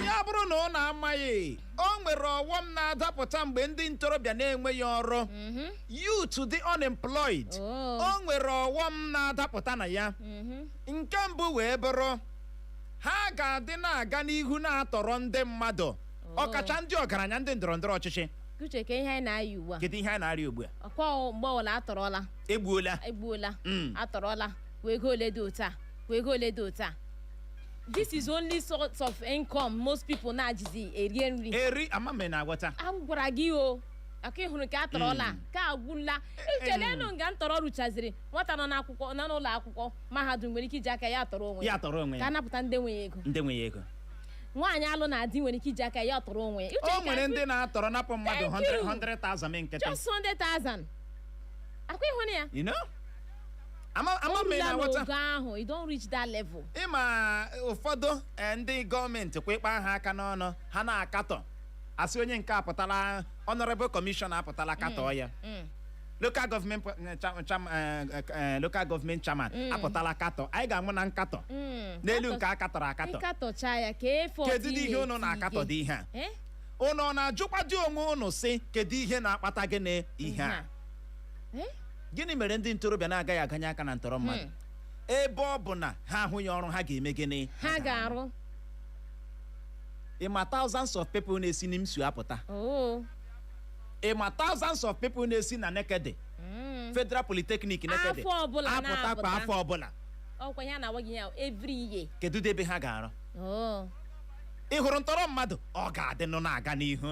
ya. Bụrụ na ọ na-amaghị, o nwere ọghọm na-adapụta mgbe ndị ntorobịa na-enweghị ọrụ, youth dị unemployed. Oh. O nwere ọghọm na-adapụta na ya. Nke mbụ wee bụrụ, ha ga-adị na-aga n'ihu na-atọrọ ndị mmadụ, ọkacha ndị ọgaranya, ndị ndọrọ ndọrọ ọchịchị. Uche, ka ihe anyị na-ayị ugbu a. Kedu ihe anyị na-arịa ugbu a? Ọkwa mgbe ọbụla atọrọla, egbuola, egbuola, atọrọla, wee ego ole dị otu a, wee ego ole dị otu a. This is only source of income most people na-ajizi erie nri. Eri amame na-aghọta. A gwara gị o, aka ị hụrụ ka atọrọla ka agwụla. Ichelenu nga ntọrọ ruchaziri, nwata nọ n'akwụkwọ, nọ n'ụlọ akwụkwọ mahadum nwere ike iji aka ya tọrọ onwe ya tọrọ onwe ka a ya. napụta ndị nwe ya ego. Ndị nwe ya ego. Nwaanyị alụ na di nwere ike iji aka ya tọrọ onwe ya. Uche, O nwere ndị na-atọrọ napụ mmadụ Thank you. 100,000 nkịtị. Just 100,000, akwa ịhụ na ya. You know? Ama O m rula na-aghọta. n'ogo ahụ, you don reach that level. Ịma ụfọdụ ndị gọọmenti kwa ịkpa ha aka n'ọnụ, ha na-akatọ, asị onye nke apụtala, honorable commissioner apụtala katọọ ya, local government local government chairman apụtala katọ. Anyị ga-anwụ na nkatọ n'elu nke a katọrọ akatọ. Ịkatọcha ya ka efe. Kedu ihe unu na-akatọ dị ihe a? Unu ọ na-ajụkwa dị onwe unu sị, kedu ihe na-akpata gịnị ihe a? Gịnị mere ndị ntorobịa na-agaghị aganye aka na ntọrọ mmadụ, ebe ọ bụ na ha ahụghị ọrụ ha ga-eme gịnị? Ha ga-arụ. Ịma thousands of people na-esi n'IMSU apụta? Oh. Ịma thousands of people na-esi na Nekede, Federal Polytechnic Nekede, Afọ ọbụla apụta kwa na-apụta. afọ ọbụla? Ọkwa ya na-agwa gị ya every year. Kedu ebe ha ga-arụ? Oh. Ị hụrụ ntọrọ mmadụ, ọ ga-adị nụ na-aga n'ihu.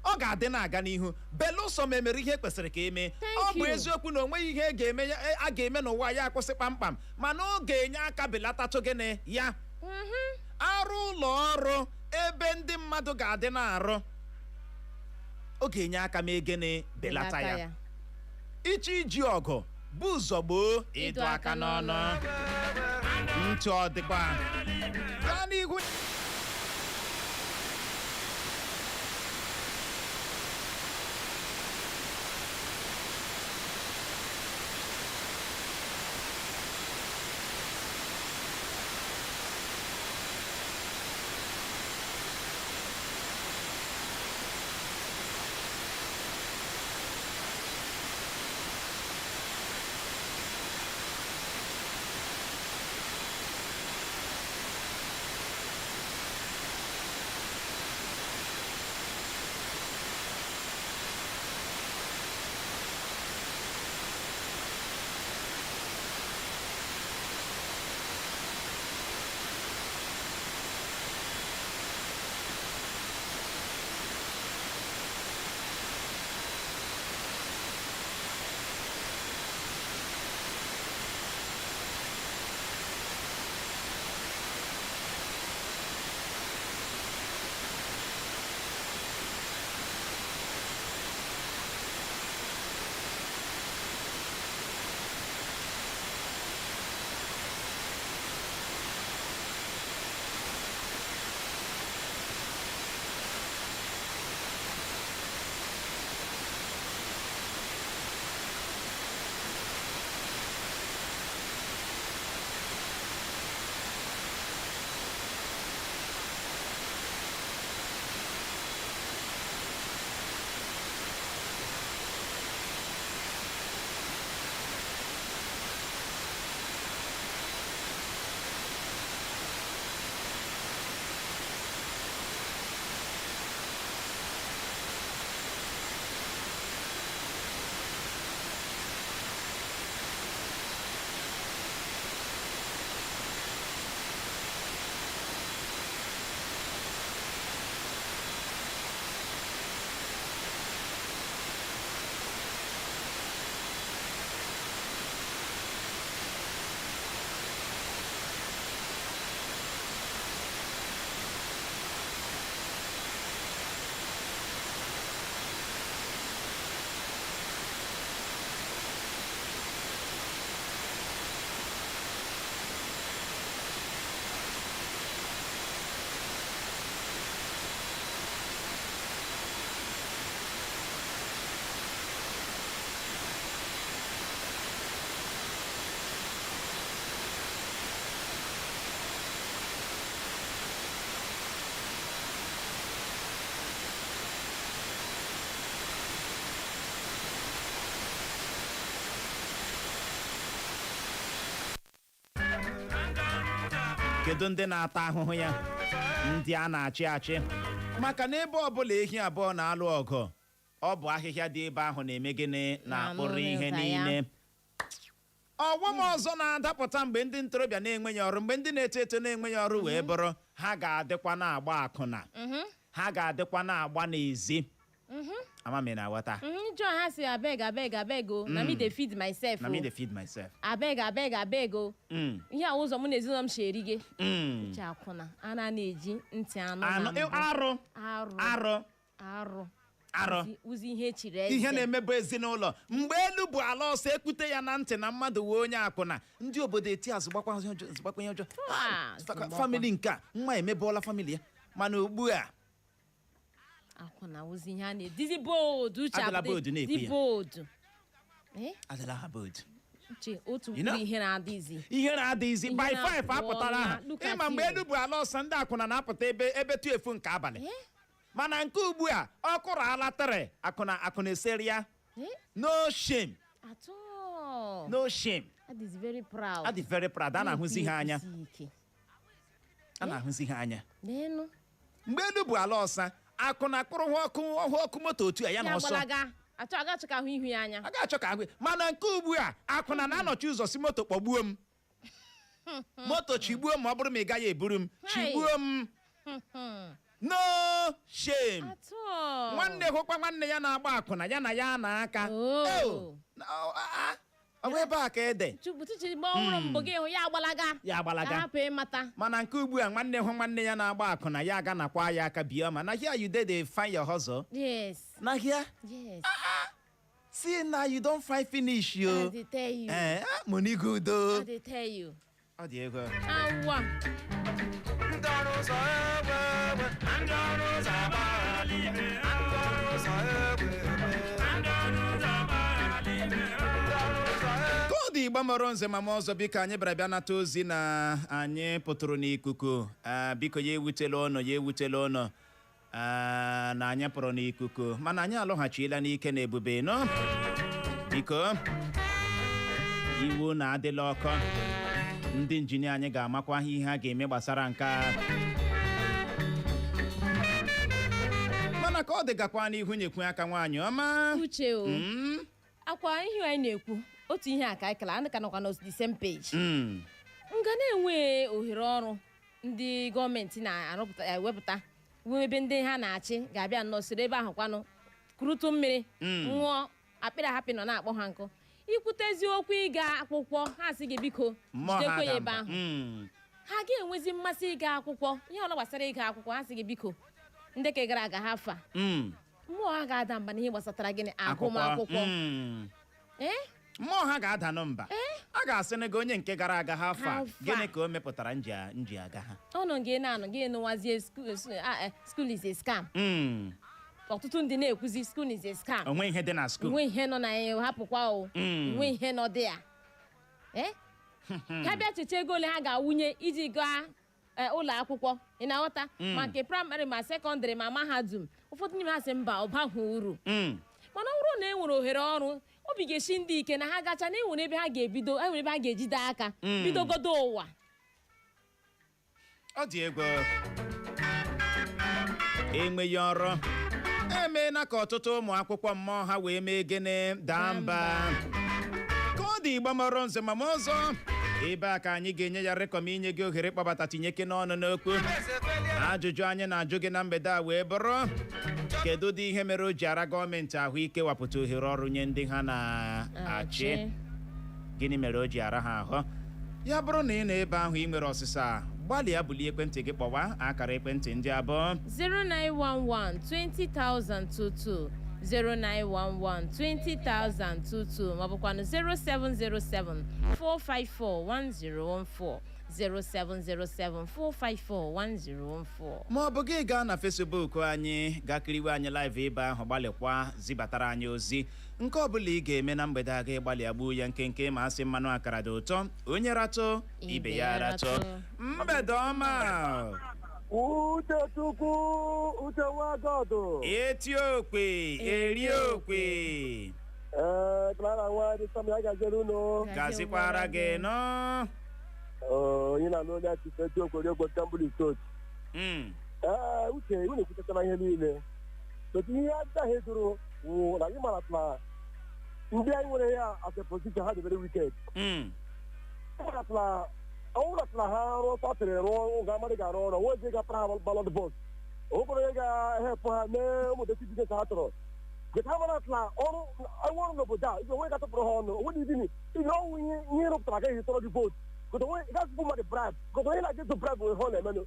Ọ ga-adị na-aga n'ihu belụsọ ma emere ihe kwesịrị ka emee. Thank Ọ bụ you. eziokwu na o nweghị ihe ga-eme ya a ga-eme n'ụwa ya akwụsị kpamkpam, mana ọ ga-enye aka belatatụ gịnị ya. Arụ ụlọ ọrụ ebe ndị mmadụ ga-adị na-arụ, ọ ga-enye aka mee gịnị? Belata ya. Ịchọ iji ọgụ bụ ụzọ gboo ịdụ aka n'ọnụ ntụ. Ọ dịkwa gaa n'ihu. Kedu ndị na-ata ahụhụ ya? Ndị a na-achị achị, maka na ebe ọbụla ehi abụọ na-alụ ọgụ, ọ bụ ahịhịa dị ebe ahụ na-eme gịnị? Na-akpụrụ ihe Na-anụ ya. niile. Ọghọm ọzọ na-adapụta mgbe ndị ntorobịa na-enweghị ọrụ, mgbe ndị na-eto eto na-enweghị ọrụ wee bụrụ, ha ga-adịkwa na-agba akwụna, ha ga-adịkwa na-agba n'ezi. Ama m ị na-aghọta. Jụọ ha si, "Abeg, abeg, abeg o, na me dey feed myself Na o." me dey feed myself. "Abeg, abeg, abeg o." Ihe a ụzọ mụ na ezinụlọ m si erige. Uche, akwụna a na-eji ntị anụ na Anụ mbụ. arụ. Arụ. Arụ. Arụ. Arụ. Ụzi ihe echiri eze. Ihe na-emebu ezinụlọ mgbe elu bụ ala ọsọ ekwute ya na ntị na mmadụ wee onye akwụna, ndị obodo eti azụ gbakwa ihe ọjọọ, gbakwa ihe ọjọọ. Ah, zụgbakwa. Family nke a, nwa emebụọla family ya, mana ugbu a Akwụna wụzi ihe a na-edizi bold, Uche. Adịla bold na-ekwu dị ya. bold. Eh? Adịla ha bold. Uche, otu You know? mkpụrụ ihe na-adịzi. Ihe na-adịghịzi Ihe by 5 na-apụọla. apụtara ha. Look at Ịma mgbe you. elu bụ ala ọsọ, ndị akwụna na-apụta ebe 12 nke abalị. Eh? Mana nke ugbu a, ọ kụrụ ala 3, akwụna akwụna eseria. Eh? No shame. At all. No shame. That is very proud. Adị very proud. A na-ahụzi ha anya. Na-ekwu ike. A na-ahụzi ha anya. N'elu. Mgbe elu bụ ala ọsa, akwụna kpụrụ hụ ọkụ, ọhụ ọkụ moto otu a ya na Ya ọsọ. gbalaga, achọ aga achọ ka ahụ ihu ya anya. A ga-achọ ka ahụ, mana nke ugbu a, akwụna na-anọchi ụzọ si moto kpọgbuo m, moto chigbuo m, ma ọ bụrụ ma ị gaghị eburu m, chigbuo m. No shame. At all. Nwanne hụkwa nwanne ya na-agba akwụna, ya na ya na-aka. Oh. Oh, ọ bụ ebe a ka ede. Tupu tuchi mgbe ọhụrụ mbụ gị hụ ya agbalaga. Ya agbalaga. Ka hapụ ịmata. Mana nke ugbu a, nwanne hụ nwanne ya na-agba akwụna, ya aga nakwa ya aka bie ma na here you dey dey find your hustle. Na here. See na you don find finish I yo. dey tell you. Eh, ah, money good o. I dey tell you. Ọ dị ego. Awa. Ndị ọrụ ụzọ egbe egbe, ndị ọrụ ụzọ agbaghala ime, ndị ọrụ ụzọ egbe egbe, ndị ọrụ ụzọ agbaghala ime, ndị ọrụ ụzọ egbe. Koodu Igbo mọrọ nze ma ọzọ, biko, anyị bịara bịa nata ozi na anyị pụtụrụ n'ikuku. Ah, biko, ya ewutela ụnụ, ya ewutela ụnụ. Ah, na anyị pụrụ n'ikuku, mana anyị alọghachiela n'ike na ebube nọ. Biko, iwu na adịla ọkọ, ndị injinia anyị ga-amakwa ihe ha ga-eme gbasara nke a. Mana ka ọ dịgakwa n'ihu, nyekwu aka nwaanyị ọma. Uche o. Akwa ihe anyị na-ekwu, otu ihe a ka anyị kala, anyị ka nọkwa na the same page. Nga na-enwe ohere ọrụ ndị gọọmenti na-arụpụta, ewepụta nwee ebe ndị ha na-achị ga-abịa nnọọ soro ebe ahụ kwanụ kurutu mmiri ṅụọ, akpịrị ahapị nọ na-akpọ ha nkụ ikwute eziokwu. Ịga akwụkwọ, ha sị gị biko Mmụọ ha jidekwe ya ada ebe mba. ahụ. Ha ga-enwezi mmasị ịga akwụkwọ. Ihe ọla gbasara ịga akwụkwọ, ha sị gị biko, ndị ka gara aga ha fa mmụọ ha ga-ada mba n'ihe gbasatara gịnị? Agụmakwụkwọ. Ee. Mmụọ ha ga-ada nụ mba. A ga-asị na gị onye nke gara aga ha afọ a, Ha afọ a. gịnị ka o mepụtara nji aga ha? Ọnụ gị na-anụ gị nụwazie school is a scam. Ọtụtụ ndị na-ekwuzi school is a scam. Onwe ihe dị na school. Nwe ihe nọ na ya, hapụkwa o. Nwe ihe nọ dị ya. Ee, ha bịa cheche ego ole ha ga-awụnye iji gaa ụlọ akwụkwọ, ị na-aghọta, ma nke praịmarị, ma sekọndịrị, ma mahadum, ụfọdụ n'ime ha sị mba, ọ baghị uru. Mana ọ bụrụ na e nwere ohere ọrụ, obi ga-esi ndị ike na ha gacha na enwere ebe ha ga-ebido, enwere ebe ha ga-ejide aka bidogodo ụwa. Ọ dị egwu. Enweghị ọrụ emeela ka ọtụtụ ụmụ akwụkwọ mmụọ ha wee mee gịnị? Daa mba. Ka ọ dị, Igbo mọrọ nze ma ọzọ, ebe a ka anyị ga-enye ya rekọm, inye gị ohere kpọbata tinyeke n'ọnụ n'okwu. Ajụjụ anyị na-ajụ gị na mgbede a wee bụrụ: kedu ụdị ihe mere o ji ara gọọmenti ahụ ikewapụta ohere ọrụ nye ndị ha na-achị? Gịnị mere o ji ara ha ahụ? Ya bụrụ na ị nọ ebe ahụ, ị nwere ọsịsa, gbalịa bulie ekwentị gị kpọwa akara ekwentị ndị abụọ: 0911 20022, 0911 20022, maọbụkwanụ 0707 454 1014, 0707 454 1014. Ma ọ bụ gị gaa na Facebook anyị, gaa kiriwe anyị live ebe ahụ, gbalịkwa zibatara anyị ozi. Nke ọbụla ị ga-eme na mgbede a, ga-egbalị agbuo ya nkenke, ma asị mmanụ akara dị ụtọ, onye ratụ ibe ya ratụ. Mgbede ọma. Uche Chukwu, Uche Nwagọdụ. Eti okwe eri okwe. Ee, Clara nwa Sam, ya gaziri unu. Gazikwara gị nọ. Onye na-alụ onye achịcha etu okwere ogwe Kambuli Coach. Ee, Uche, unu ekwuchachara ihe niile. Otu ihe agaghị dụrụ wụ na anyị mara na ndị anyị nwere ya as a position, ha dị very wicked. Ọwụratara ha rụọ factory, rụọ ụgọ amadị ga-arụ ọrụ nwe ozi gapara ha ballot box, onwekwara onye ga-ehepụ ha mee ụmụ dirty business ha chọrọ. But ha mara na ọrụ ọrụ ọrụ n'obodo a, onwe ga-atụpụrụ ha ọnụ onwe dị ibi ọnwụ ihe ihe rụpụtara agaghị tọrọ gị vote. Because onwe gasịpụ mmadụ bribe, because onye na-aga ịtụ bribe bụ ihe ọ na-emenụ.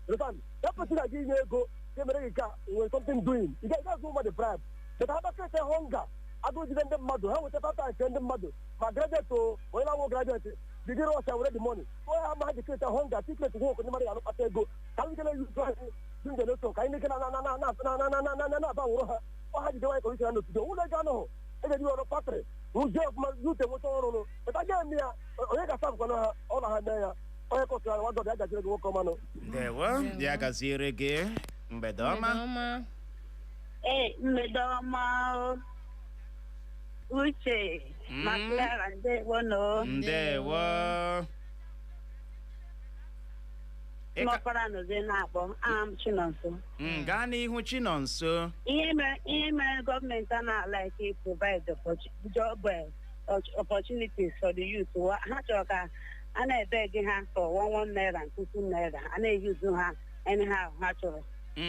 Understand? That person na-aga inye ego ga-emere gị ka nwere something doing. Ị gaghị azụ mmadụ bribe. But ha bakete hunger, agụụ jide ndị mmadụ, ha nweta pata nke ndị mmadụ, ma graduate o onye na-awụ graduate bigiri ọcha were the money. Onye ama ha ji create hunger, ti create work, ndị mmadụ ga-alụkpata ego ka anyị kele yuzu anyị dị generation ka anyị na na na na na na na na na na na-aba nwụrụ ha ọ ha jide nwaanyị kọmishọna n'otuto ụlọ ego anụhụ egeji ọrụ factory rụzie ọfụma yute nweta ọrụ nụ pụta ga eme ya onye ga-asa bụkwana ha ọ na ha mee ya onye kọsịrị nwa gọdụ ya gaziri gị, nwoke ọmanụ. Ndewo, ya gaziere gị. Mgbede ọma. Mgbede ọma. Ee, mgbede ọma o. Uche ma Clara, ndewo no. Ndewo. Mọkwara nọzie na-akpọ aha m Chinonso. Gaa n'ihu, Chinonso. Ihe mere gọọmenti a na-alike provide job opportunities for the youth, ha chọrọ ka a na-ebe gị ha for 1 1 naira and 2 2 naira, a na-eyuzu ha anyhow ha chọrọ.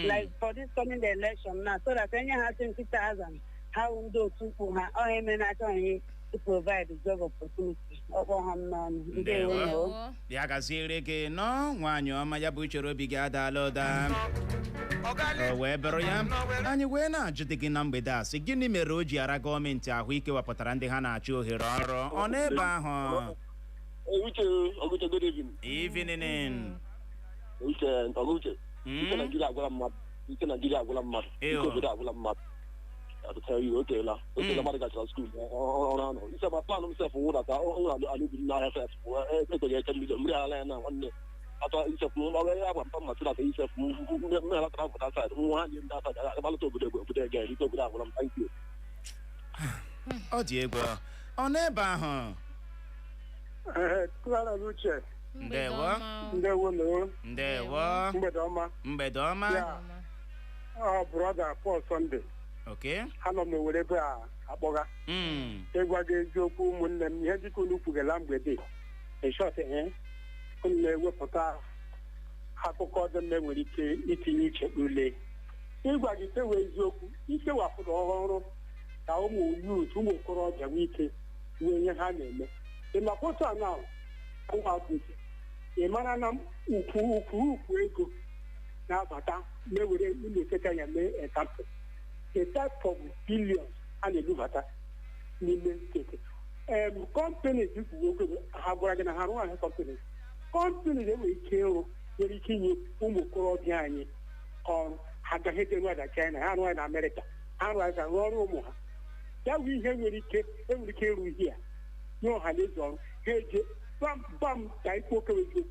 Like for this coming election now, so that enye ha 20,000, ha wụ ndị otu mkpu ha ọ eme na-achọghị to provide job opportunity. Ọkpọ ha m n'ọnụ. Ndewo. Ndewo. Ndewo. Ya gaziere gị nọ, nwaanyị ọma. Ya bụ uchere obi gị adaala ụda. O wee bụrụ ya, anyị wee na-ajụ dị gị na mgbede a sị, gịnị mere o ji ara gọọmenti ahụ ikewapụtara ndị ha na-achị ohere ọrụ? Ọ n'ebe ahụ. Uche Oguche, good evening. Evening. Uche Oguche. Ike Naijiria agwụla mmadụ. Ike Naijiria agwụla mmadụ. Ew. Ike obodo agwụla mmadụ. I to tell you, o teela. O teela mmadụ gachara school ọrụ anọ. Ise ma plan m sef wụ data ụlọ ala ubi n'ahịa sef. Ekonye eke mmiri mmiri ala ya na nwanne. Atọ isef m ọrụ ya agwa mpa mmasị data isef m mmiri ala travel that side. Nwa ha nye m that side. Agbalụta obodo obodo ege ike obodo agwụla m. Thank you. Ọ dị egwu. Ọ n'ebe ahụ. Clara na Uche, Mgbede Ndewo. ọma. ndewo no. Ndewo. Mgbede ọma. Mgbede ọma. Ya. Ọ brother Paul Sunday. Anọ m n'Owere ebe a akpọga. Ịgwa gị eziokwu, ụmụnne m, ihe dịka unu kwugela mgbede, in short, unu na-ewepụta akụkọ dị mma enwere ike itinye uche ule. Ịgwa gị tewe eziokwu, ikewapụrụ ọrụ ka ụmụ youth, ụmụ okorobịa nwee ike nwee ihe ha na-eme. Ị makwa otu a na ụmụ ị mara na ukwu ukwu ukwu ego na-abata na-ewere ụlọ eteta ya mee example, the type of billions a na-ebubata n'ime steeti companies kwuru okwu, ha gwara gị na ha rụọ ahịa companies. Companies enwere ike ịrụ nwere ike inye ụmụ okorobịa anyị ọrụ. Ha agaghị eje rụọ na China, ha rụọ na Amerịka, ha rụọ ya rụọ ọrụ ụmụ ha. Ya bụ ihe nwere ike enwere ike ịrụ ihe a nye ọha na eze ọrụ ha eje bam bam ka ikwu oke eziokwu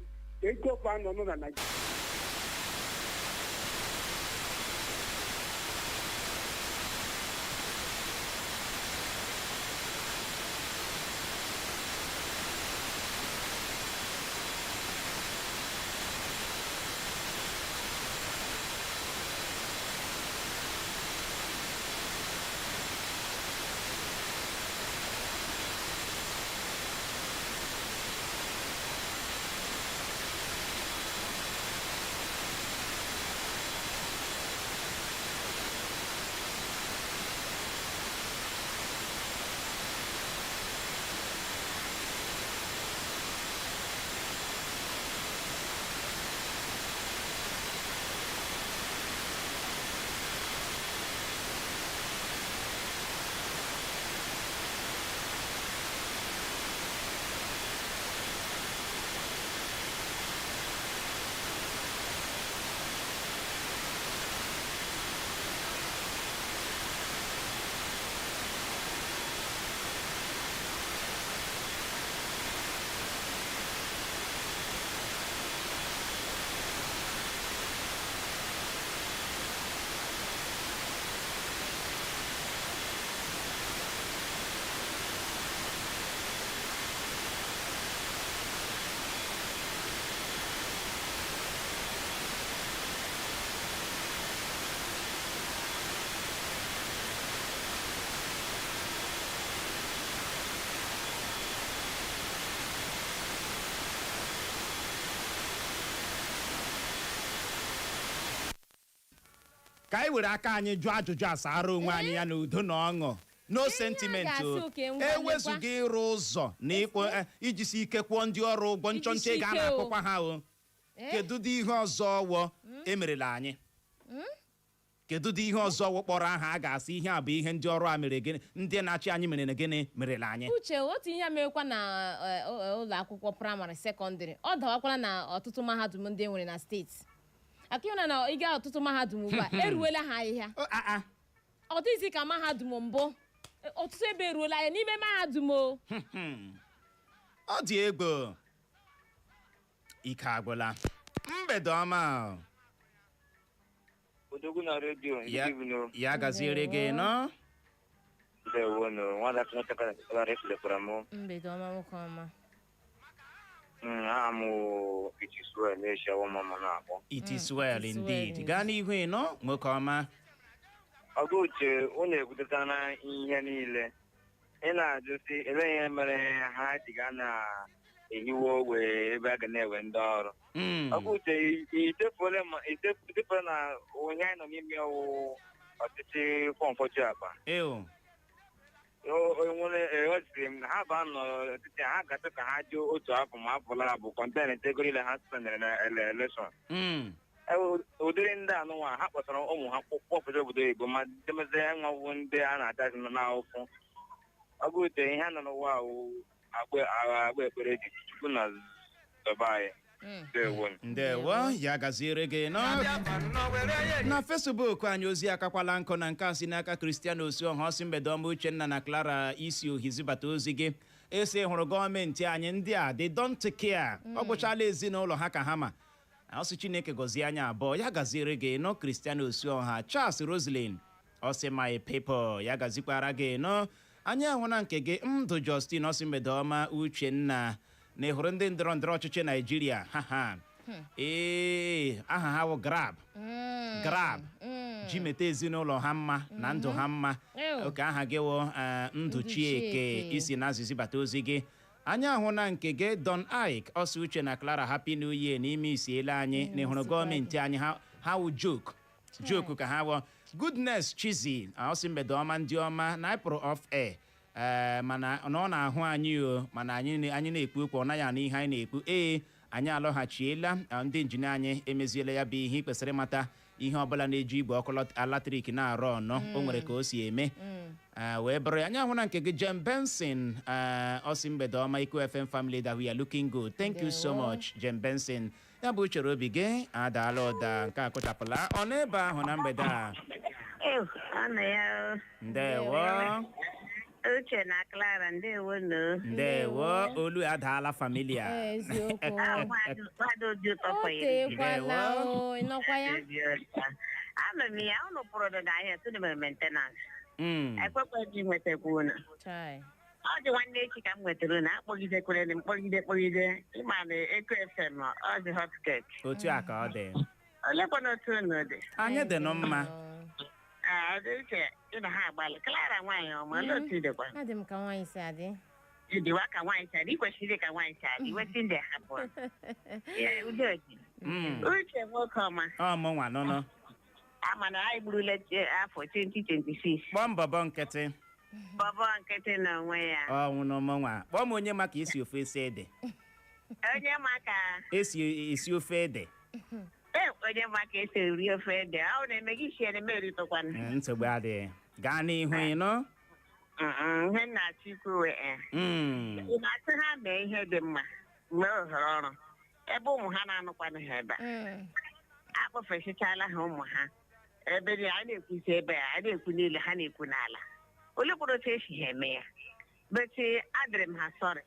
ego ọkụ anọ nọ na Naịjirịa. Ka anyị were aka anyị jụọ ajụjụ asara onwe anyị ya n'udo na ọṅụ, no Ihe a sentiment ga-asị o. oke ngwa. Ewezụga ịrụ ụzọ na ịkwụ ijisi ike kwụọ ndị ọrụ ụgwọ nchọnchọ Ijisi ego a ike o. na-akwụkwa ha o. Kedu dị ihe ọzọ ọwọ emerela anyị? Kedu dị ihe ọzọ ọwụ kpọrọ aha a ga-asị ihe a bụ ihe ndị ọrụ a mere gịnị, ndị na-achị anyị mere na gịnị merela anyị? Uche, otu ihe a mewekwa na ụlọ akwụkwọ praịmarị, sekọndịrị, ọ dawakwala na ọtụtụ mahadum ndị e nwere na steeti. Aka na ịga ọtụtụ mahadum ugbu a, eruola ha ahịhịa. O, a, a. Ọ dịghịzị ka mahadum mbụ. Ọtụtụ ebe eruola ya n'ime mahadum o. Ọ dị egwu, ike agwụla. Mgbede ọma o. Odogwu na redio. Ya, ya gaziere gị nọ. Ndewo nụ, nwada nwata ekelekwara m. Mgbede ọma, nwoke ọma. Aha m It is well na-eshi ọwụ mama na-akpọ. It is well. It is well. Indeed. Gaa n'ihu ịnọ, nwoke ọma. Ọgụ Uche, unu ekwuteta na ihe niile ị na-ajụ sị ele ihe mere ha ji ga na-ehiwe ogbe ebe a ga na-ewe ndị ọrụ. Ọgụ Uche, itefuola ma itefuola na onye anyị nọ n'ime ọwụ ọchịchị fọmfọchi akpa. Ew. Nwere eghọtiri m na ha ba nọ ọchịchị, ha ga-achọ ka ha jụọ otu afọ ma afọ lara bụ content ego niile ha spendere na election. Ụdịrị ndị anụnwa ha kpọtara ụmụ ha kpọpụta obodo oyibo ma demezie nwawu ndị a na-achazi n'ahụfụ. Ọgụ ute, ihe a nọ n'ụwa awụ agba agba ekpere ji Chukwu na zọba anyị. Ndewo. Ndewo, ya gaziere gị nọ. Na Facebook anyị, ozi akakwala nkụ na nke a si n'aka Kristian Osioha. Ọsị, mgbede ọma, Uchenna na Clara. Isi ohi zibata ozi gị esi hụrụ gọọmenti anyị ndị a they don't care, ọ gwụchala ezinụlọ ha ka ha ma. Ọsị Chineke gọzie anyị abụọ. Ya gaziere gị nọ, Kristian Osioha. Charles Roslyn ọsị, my people, ya gazikwara gị nọ. Anyị ahụna nke gị, Ndụ Justin. Ọsị, mgbede ọma, Uchenna. Na ị hụrụ ndị ndọrọ ndọrọ ọchịchị Naijiria, ha ha ee, aha ha wụ grab grab ji meta ezinụlọ ha mma na ndụ ha mma. Ew. Oke aha gị wụ Ndụ Ndụ Chieke. Chieke. Isi na azịzi bata ozi gị. Anyị ahụ na nke gị, Don Ike. Ọsị, Uche na Clara, happy new year. N'ime isiela anyị na ịhụrụ Sikwa. Gọọmenti anyị ha ha wụ joke joke ka ha wụ. Goodness Chizzy ọsị, mgbede ọma, ndị ọma. Na anyị pụrụ off air ee, mana na ọ na-ahụ anyị o, mana anyị na-ekwu okwu, ọ naghị anụ ihe anyị na-ekwu. Ee, anyị alọghachiela. Ndị injinia anyị emeziela ya bụ ihe. Ị kwesịrị ịmata ihe ọbụla na-eji igwe ọkụ latrik na-arụ ọnọ, o nwere ka o si eme. Wee bụrụ ya. Anyị ahụ na nke gị, Jem Benson. Ọsị, mgbede ọma, Iko FM family, that we are looking good. Thank you so Ndewo. much, Jem Benson. Ya bụ uchere obi gị adaala ụda nke akụchapụla ọ n'ebe ahụ na mgbede a. Ew, anọ ya. Ndewo. Uche na Clara, ndewo nụ. Ndewo, olu adaala familiar. Ee, eziokwu. Ah, mmadụ dị ụtọ O kwanyere. teekwala o, ị nọkwa ya? Anọ m ya, unu pụrụ dị n'ahịa tụnụ mere maintenance. Ekwekwe m nwetakwa unu. Chai. Ọ dị nwanne echi ka m nwetara unu, akpọgidekwere m kpọgide kpọgide, ịma na Eko FM ọ dị hot cake. Otu a ka ọ dị. Olekwana otu unu dị? Anyị dị nụ mma. Ah, ọ dị Uche, ị na ha agbalị. Clara nwaanyị ọma, olee otu ị dịkwa? Adị m ka nwaanyị si adị. Ịdịwa ka nwaanyị si adị, ị kwesịrị ịdị ka nwaanyị si adị, wetin dey happen? Yeah, udo dị. Uche nwoke ọma. Ọ mụnwa nụnụ. Ama na anyị gburula afọ 2026. Kpọọ mbọbọ nkịtị. Bọbọ nkịtị n'onwe ya. Ọnwụ n'ụmụnwa, kpọọ m onye maka isi ofe esi ede. Onye ma ka Esi esi ofe ede. E, onye ma ka esi eri ofe ede, ọ na-eme gị sie na eritụkwana. Nsogbu adịghị, gaa n'ihu ịnụ. Ihe m na-achọ ikwu wee ị na-asị ha mee ihe dị mma mgbe ohere ọrụ ebe ụmụ ha na-anụkwanụ ha ebe a. Akpọfesichala ha ụmụ ha ebe dị a na-ekwusi, ebe a na-ekwu niile ha na-ekwu n'ala. Olee kwuru otu esi ha eme ya? But adịrị m ha sorry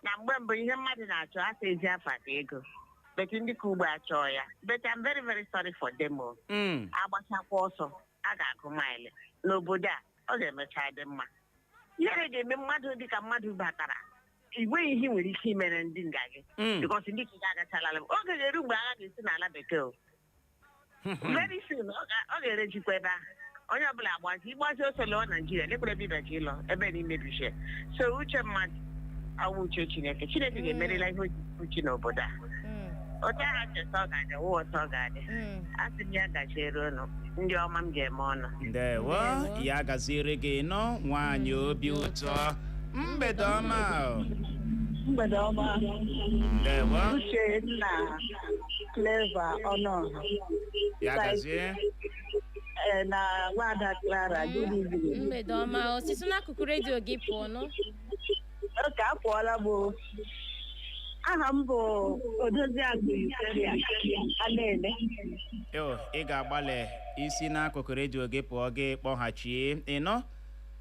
na mgbe mbụ ihe mmadụ na-achọ asa ezi afa ka ego, but ndị ka ugbo achọọ ya. But I'm very very sorry for them o. Agbachakwa ọsọ a ga-agụ maịlị n'obodo a, ọ ga-emecha dị mma. Ihere ga-eme mmadụ dị ka mmadụ batara igwe ihe nwere ike imere ndị nga gị, because ndị ka agachala oge ga-eru mgbe agha ga-esi n'ala bekee o. Very soon ọ ga-erejikwa ebe ahụ, onye ọbụla agbazi ịgbazi ọsọ lụọ Naijiria lekwere ebe ibeji ịlọ ebe na imebichie. So uche mmadụ awụ uche Chineke. Chineke ga-emerela ihe o ji uche n'obodo a. Otu ha cheta ọ ga-adị, wụ otu ọ ga-adị. Asị m ya gachiere unu ndị ọma m ga-eme ọnụ. Ndewo. Ndewo. Ya gaziere gị nọ, nwaanyị obi ụtọ. Mgbede ọma o. Mgbede ọma. Ndewo. Uchenna Clever Ọnụọha. Ya gazie. Ee, na nwada Clara, good evening. Mgbede ọma. Osisi n'akụkụ redio gị pụọ nụ. Oke apụọla m o. Aha m bụ Odoziakụ Yuseria Anene. Yo, ị ga-agbalị isi n'akụkụ redio gị pụọ, gị kpọghachie ịnọ.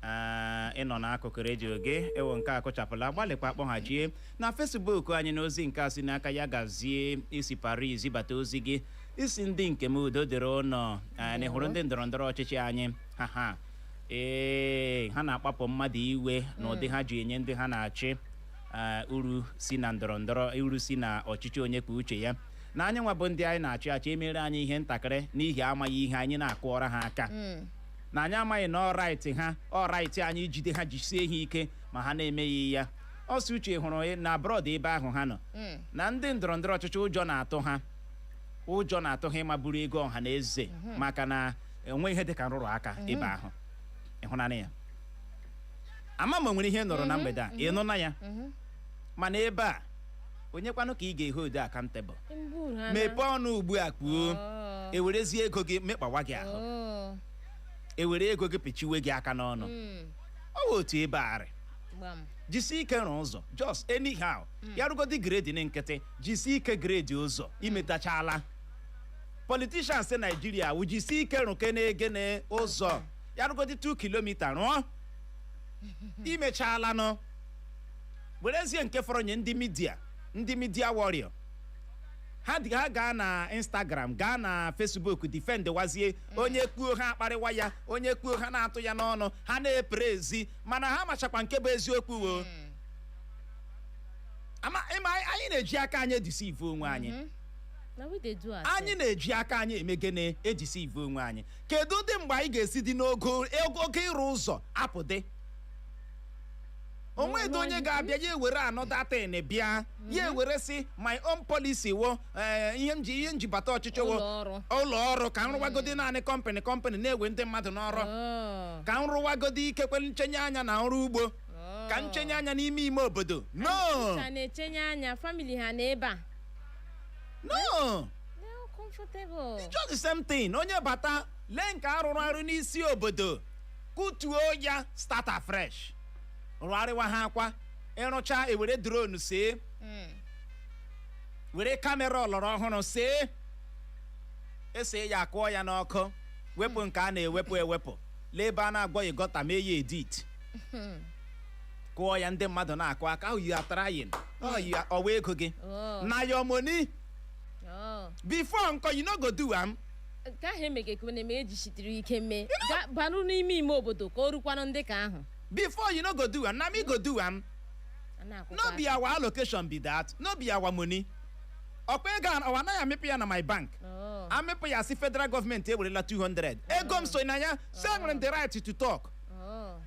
Ah, ị nọ n'akụkụ redio gị. Ewo, nke a kụchapụla. Gbalịkwa kpọghachie. Na Facebook anyị, na ozi nke a si n'aka ya gazie isi Paris bata ozi gị, isi ndị nke m, udo dịrị ụnọ. Ah, na ị hụrụ ndị ndọrọ ndọrọ ọchịchị anyị, ha ha ee, ha na-akpapụ mmadụ iwe n'ụdị ha ji enye ndị ha na-achị, ah, uru si na ndọrọ ndọrọ, uru si na ọchịchị onye kwuo uche ya, na anyị nwa bụ ndị anyị na-achị achị emere anyị ihe ntakịrị n'ihi amaghị ihe anyị na-akụọra ha aka, na anyị amaghị na ọ right ha, ọ right anyị ijide ha, jisie ha ike ma ha na-emeghị ya. Ọsọ uche hụrụ na abroad ebe ahụ ha nọ, na ndị ndọrọ ndọrọ ọchịchị, ụjọ na-atụ ha, ụjọ na-atụ ha ịmaburu ego ọha na eze, maka na enwe ihe dịka nrụrụ aka ebe ahụ. Ịhụnanya ya ama ma o nwere ihe nụrụ na mgbede a, ị nụ na ya. Mana ebe a, onye kwanụ ka ị ga-ehe ode accountable? Mburu ha na- Mepee ọnụ ugbu a kwuo. Oh. Ewerezie ego gị mekpawa gị ahụ. Oh. Ewere ego gị pịchiwe gị aka n'ọnụ. Ọ wụ otu ebe arị. Gbam. Jisi ike rụọ ụzọ just anyhow, ya rugodi grade nkịtị, jisi ike grade ụzọ imetachala. Politicians Naijiria wụ jisi ike rụkene egene ụzọ, ya rugodi 2 kilometer rụọ, imechala nụ. Werezie nke fọrọ nye ndị media, ndị media warrior. Ha dị ha gaa na Instagram, gaa na Facebook, defend wazie onye kwuo ha akparịwa ya, onye kwuo ha na-atụ ya n'ọnụ, ha na-epere ezi, mana ha machakwa nke bụ eziokwu wo. Ama ịma anyị na-eji aka anyị edeceive onwe anyị. Na we dey do Anyị na-eji aka anyị eme gịnị? Edeceive onwe anyị. Kedu ụdị mgbe anyị ga-esi dị n'ogo ogo ịrụ ụzọ apụdị onwedo onye ga-abịa ya ewere another thing bịa, ya ewere si my own policy wo, ihe m ji, ihe m ji bata ọchịchị wo. Ụlọ ọrụ. Ụlọ ọrụ ka m rụwagodi, naanị company, company na-ewe ndị mmadụ n'ọrụ. Oh. Ka m rụwagodi, ikekwe nchenye anya na ọrụ ugbo, ka m chenye anya n'ime ime obodo. No. Ha na-echenye anya family ha na ebe a. No. They are comfortable. Just the same thing, onye bata lee nke arụrụ arụ n'isi obodo, kutuo ya, start afresh, rụgharịwa ha akwa. Ịrụcha, ewere drone see, were camera ọlọrọ ọhụrụ see, ese ya, akụọ ya n'ọkụ, wepụ nke a na-ewepụ ewepụ, lee ebe a na-agwọghị gutter, mee ya edit, kụọ ya, ndị mmadụ na-akụ aka. Oh, you are trying. Oh, you are ọwa ego gị. Oh. Na your money. Oh. Before nkọ, you no go do am. Nke ahụ emegekwe na eme ejichitere ike mee. Barụ n'ime ime obodo ka o rukwanụ ndị ka ahụ. Before you no go do am, na me go do am. A na-akwụkwọ No be aka. our allocation be that, no be our money. Ọkwa ego a, ọ anaghị amịpụ ya na my bank. Oh. Amịpụ ya, si federal gọọmenti ewerela 200 ego m so na ya, si enwere m the right to talk. Oh.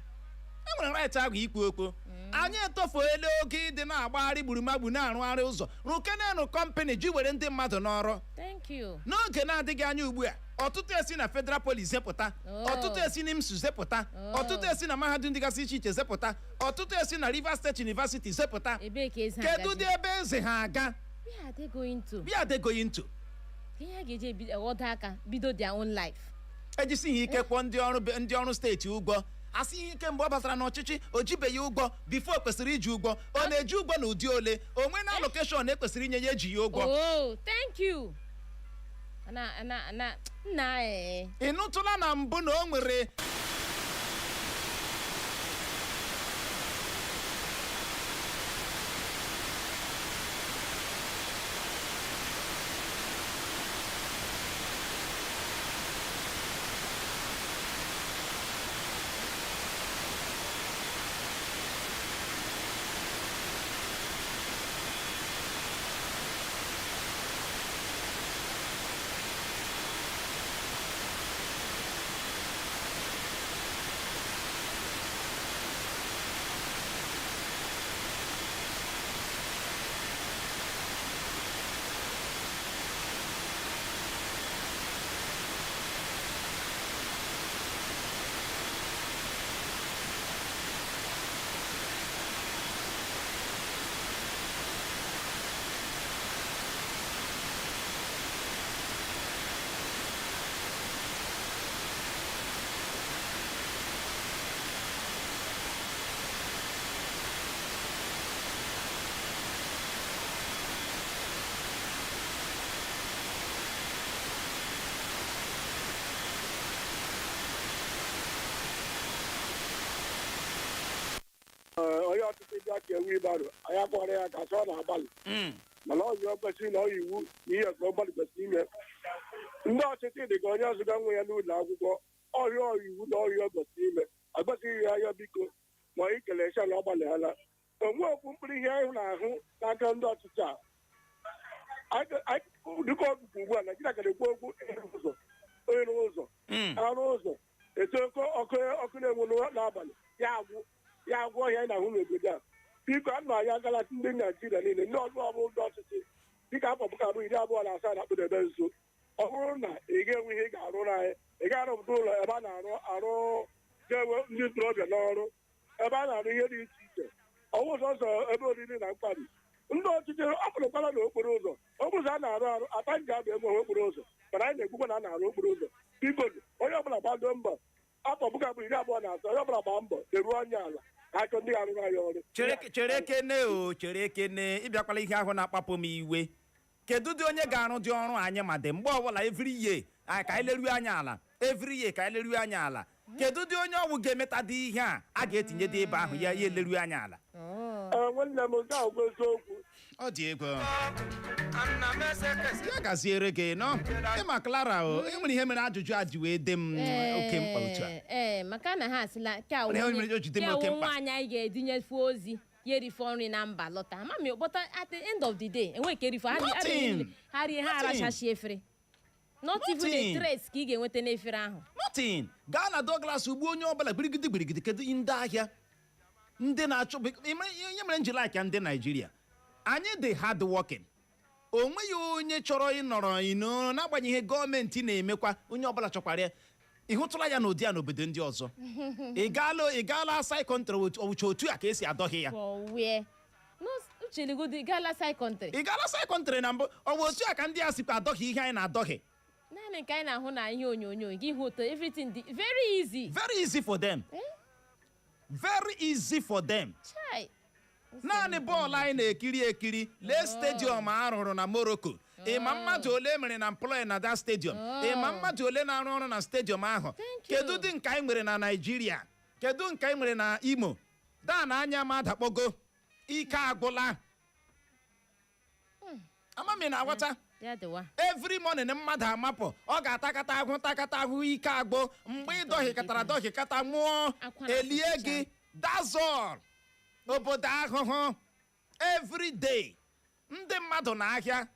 Enwere m right ahụ ikwu okwu. Anyị etofuola oge ịdị na-agbagharị gburugburu na-arụgharị ụzọ. Rụkenenụ company ji were ndị mmadụ n'ọrụ. Thank you. N'oge na-adịghị anya ugbu a, ọtụtụ esi na federal police zepụta, Oh. ọtụtụ esi n'IMSU zepụta, Oh. ọtụtụ esi na mahadum dịgasị iche iche zepụta, ọtụtụ esi na Rivers State University zepụta. Ebee ka eze ha Kedu agazi? dị ebe eze ha aga? Where are they going to? Where are they going to? Ka ihe ha ga-eji ebido aka bido their own life. Ejisi ha ike kwụọ ndị ọrụ ndị ọrụ steeti ụgwọ, asị ihe ike. Mgbe ọ batara n'ọchịchị, o jibeghị ụgwọ. Before kwesịrị iji ụgwọ, ọ na-eji ụgwọ na ụdị ole onwe na allocation ekwesịrị inye ya, eji ya ụgwọ. Oh, thank you. Na na na nna ee. Ị nụtụla na mbụ na o nwere ọchịchị bịa ka ewu ịgbarụ anyị akpọrọ ya ka sọ na-agbalị, mana ọzọ kwesịrị na ọ iwu na ihe ka ọ gbalị kwesịrị ime. Ndị ọchịchị dị ka onye ọzụga nwe ya n'ụlọ akwụkwọ ọhịa iwu na ọhịa kwesịrị ime, agbasịghị ya ahịa biko ma ikele sha na ọ gbalịala onwe okwu mkpụrụ ihe anyị na-ahụ n'aka ndị ọchịchị a. Dịka ọgụgụ ugbu a, Naijiria ka na-ekwu okwu ụzọ, onye ụzọ arụ ụzọ etu ọkụ ọkụ na-enwu n'abalị ya agwụ ya agwụ ọhịa anyị na-ahụ n'obodo a. Biko, a na ya galasị ndị Naijiria niile, ndị ọrụ ọbụ ndị ọchịchị, dịka afọ 2027 na-akpụdebe nso, ọ bụrụ na ị ga-enwe ihe ị ga-arụ anyị, ị ga-arụpụta ụlọ ebe a na-arụ arụ ga-enwe ndị ntorobịa n'ọrụ, ebe a na-arụ ihe dị iche iche, ọwụ sọsọ ebe oriri na mkparị. Ndị ọchịchị apụrụkwala n'okporo ụzọ, okporo ụzọ a na-arụ arụ ata nji abụ enweghị okporo ụzọ, mana anyị na-ekwukwa na a na-arụ okporo ụzọ. Biko, onye ọbụla gbado mbọ, afọ 2027, onye ọbụla gbaa mbọ eruo anya ala ka achọ ndị ga-arụrụ anyị ọrụ. Chere kene o, chere kene, ịbịakwala ihe ahụ na-akpapụ m iwe. Kedu dị onye ga-arụ dị ọrụ anyị ma dị mgbe ọbụla every year ka anyị leruo anya ala, every year ka anyị leruo anya ala? Kedu dị onye ọgwụ ga-emeta dị ihe a a ga-etinye dị ebe ahụ ya ya eleruo anya ala? Nwanne m, nke ahụ bụ eziokwu. Ọ dị egwu. Ya gaziere gị nọ ịma Clara o, e nwere ihe mere ajụjụ a ji wee dị m oke mkpa otu a. Ee, maka na ha asịla ka Nwere ihe mere o ji dị m oke mkpa. nwaanyị anyị ga-edinyefu ozi ya erifo nri na mba lọta mami, but at the end of the day enweghị ka erifo ha. Nothing. Ha rie, ha Nothing. arachachi efere, not even a Nothing. trace ka ị ga-enweta n'efere ahụ. Nothing. Gaa na Douglas ugbu, onye ọbụla gbirigidi gbirigidi. Kedu ndị ahịa ndị na-achọ ihe mere m ji like ndị Naijiria? Anyị dị hard working. O nweghị onye chọrọ ịnọrọ ino n'agbanyeghị ihe gọọmenti na-emekwa, onye ọbụla chọkwara ya. Ị hụtụla ya n'ụdị a n'obodo ndị ọzọ? Ị gaala outside country, ọwụcha otu a ka esi adọghị ya? For where? No, ucheligodi gala side country. Ị gaala outside country na mbụ? Ọ bụ otu a ka ndị a sikwa adọghị ihe anyị na-adọghị? Naanị nke anyị na-ahụ na ihe onyonyo gị hụ ụtọ, everything dị very easy. Very easy for them. Eh? Very easy for them. Chai. Naanị bọọlụ anyị na-ekiri ekiri, lee stadium a rụrụ na Morocco. Ịma mmadụ ole mere na employ na that stadium? Ịma mmadụ ole na-arụ ọrụ na stadium ahụ? Thank you. Kedu dị nke anyị nwere na Naịjirịa? Kedu nke anyị nwere na Imo? Daa na anya m adakpogo, ike agwụla. Amami na aghọta. Ya dịwa. Every morning mmadụ amapụ, ọ ga-atakata ahụ, takata ahụ, ike agbụ. Mgbe ị dọhịkatara dọhịkata nwụọ, Akwa elie na-asụcha. gị. That's all. Obodo ahụhụ every day. Ndị mmadụ na-ahịa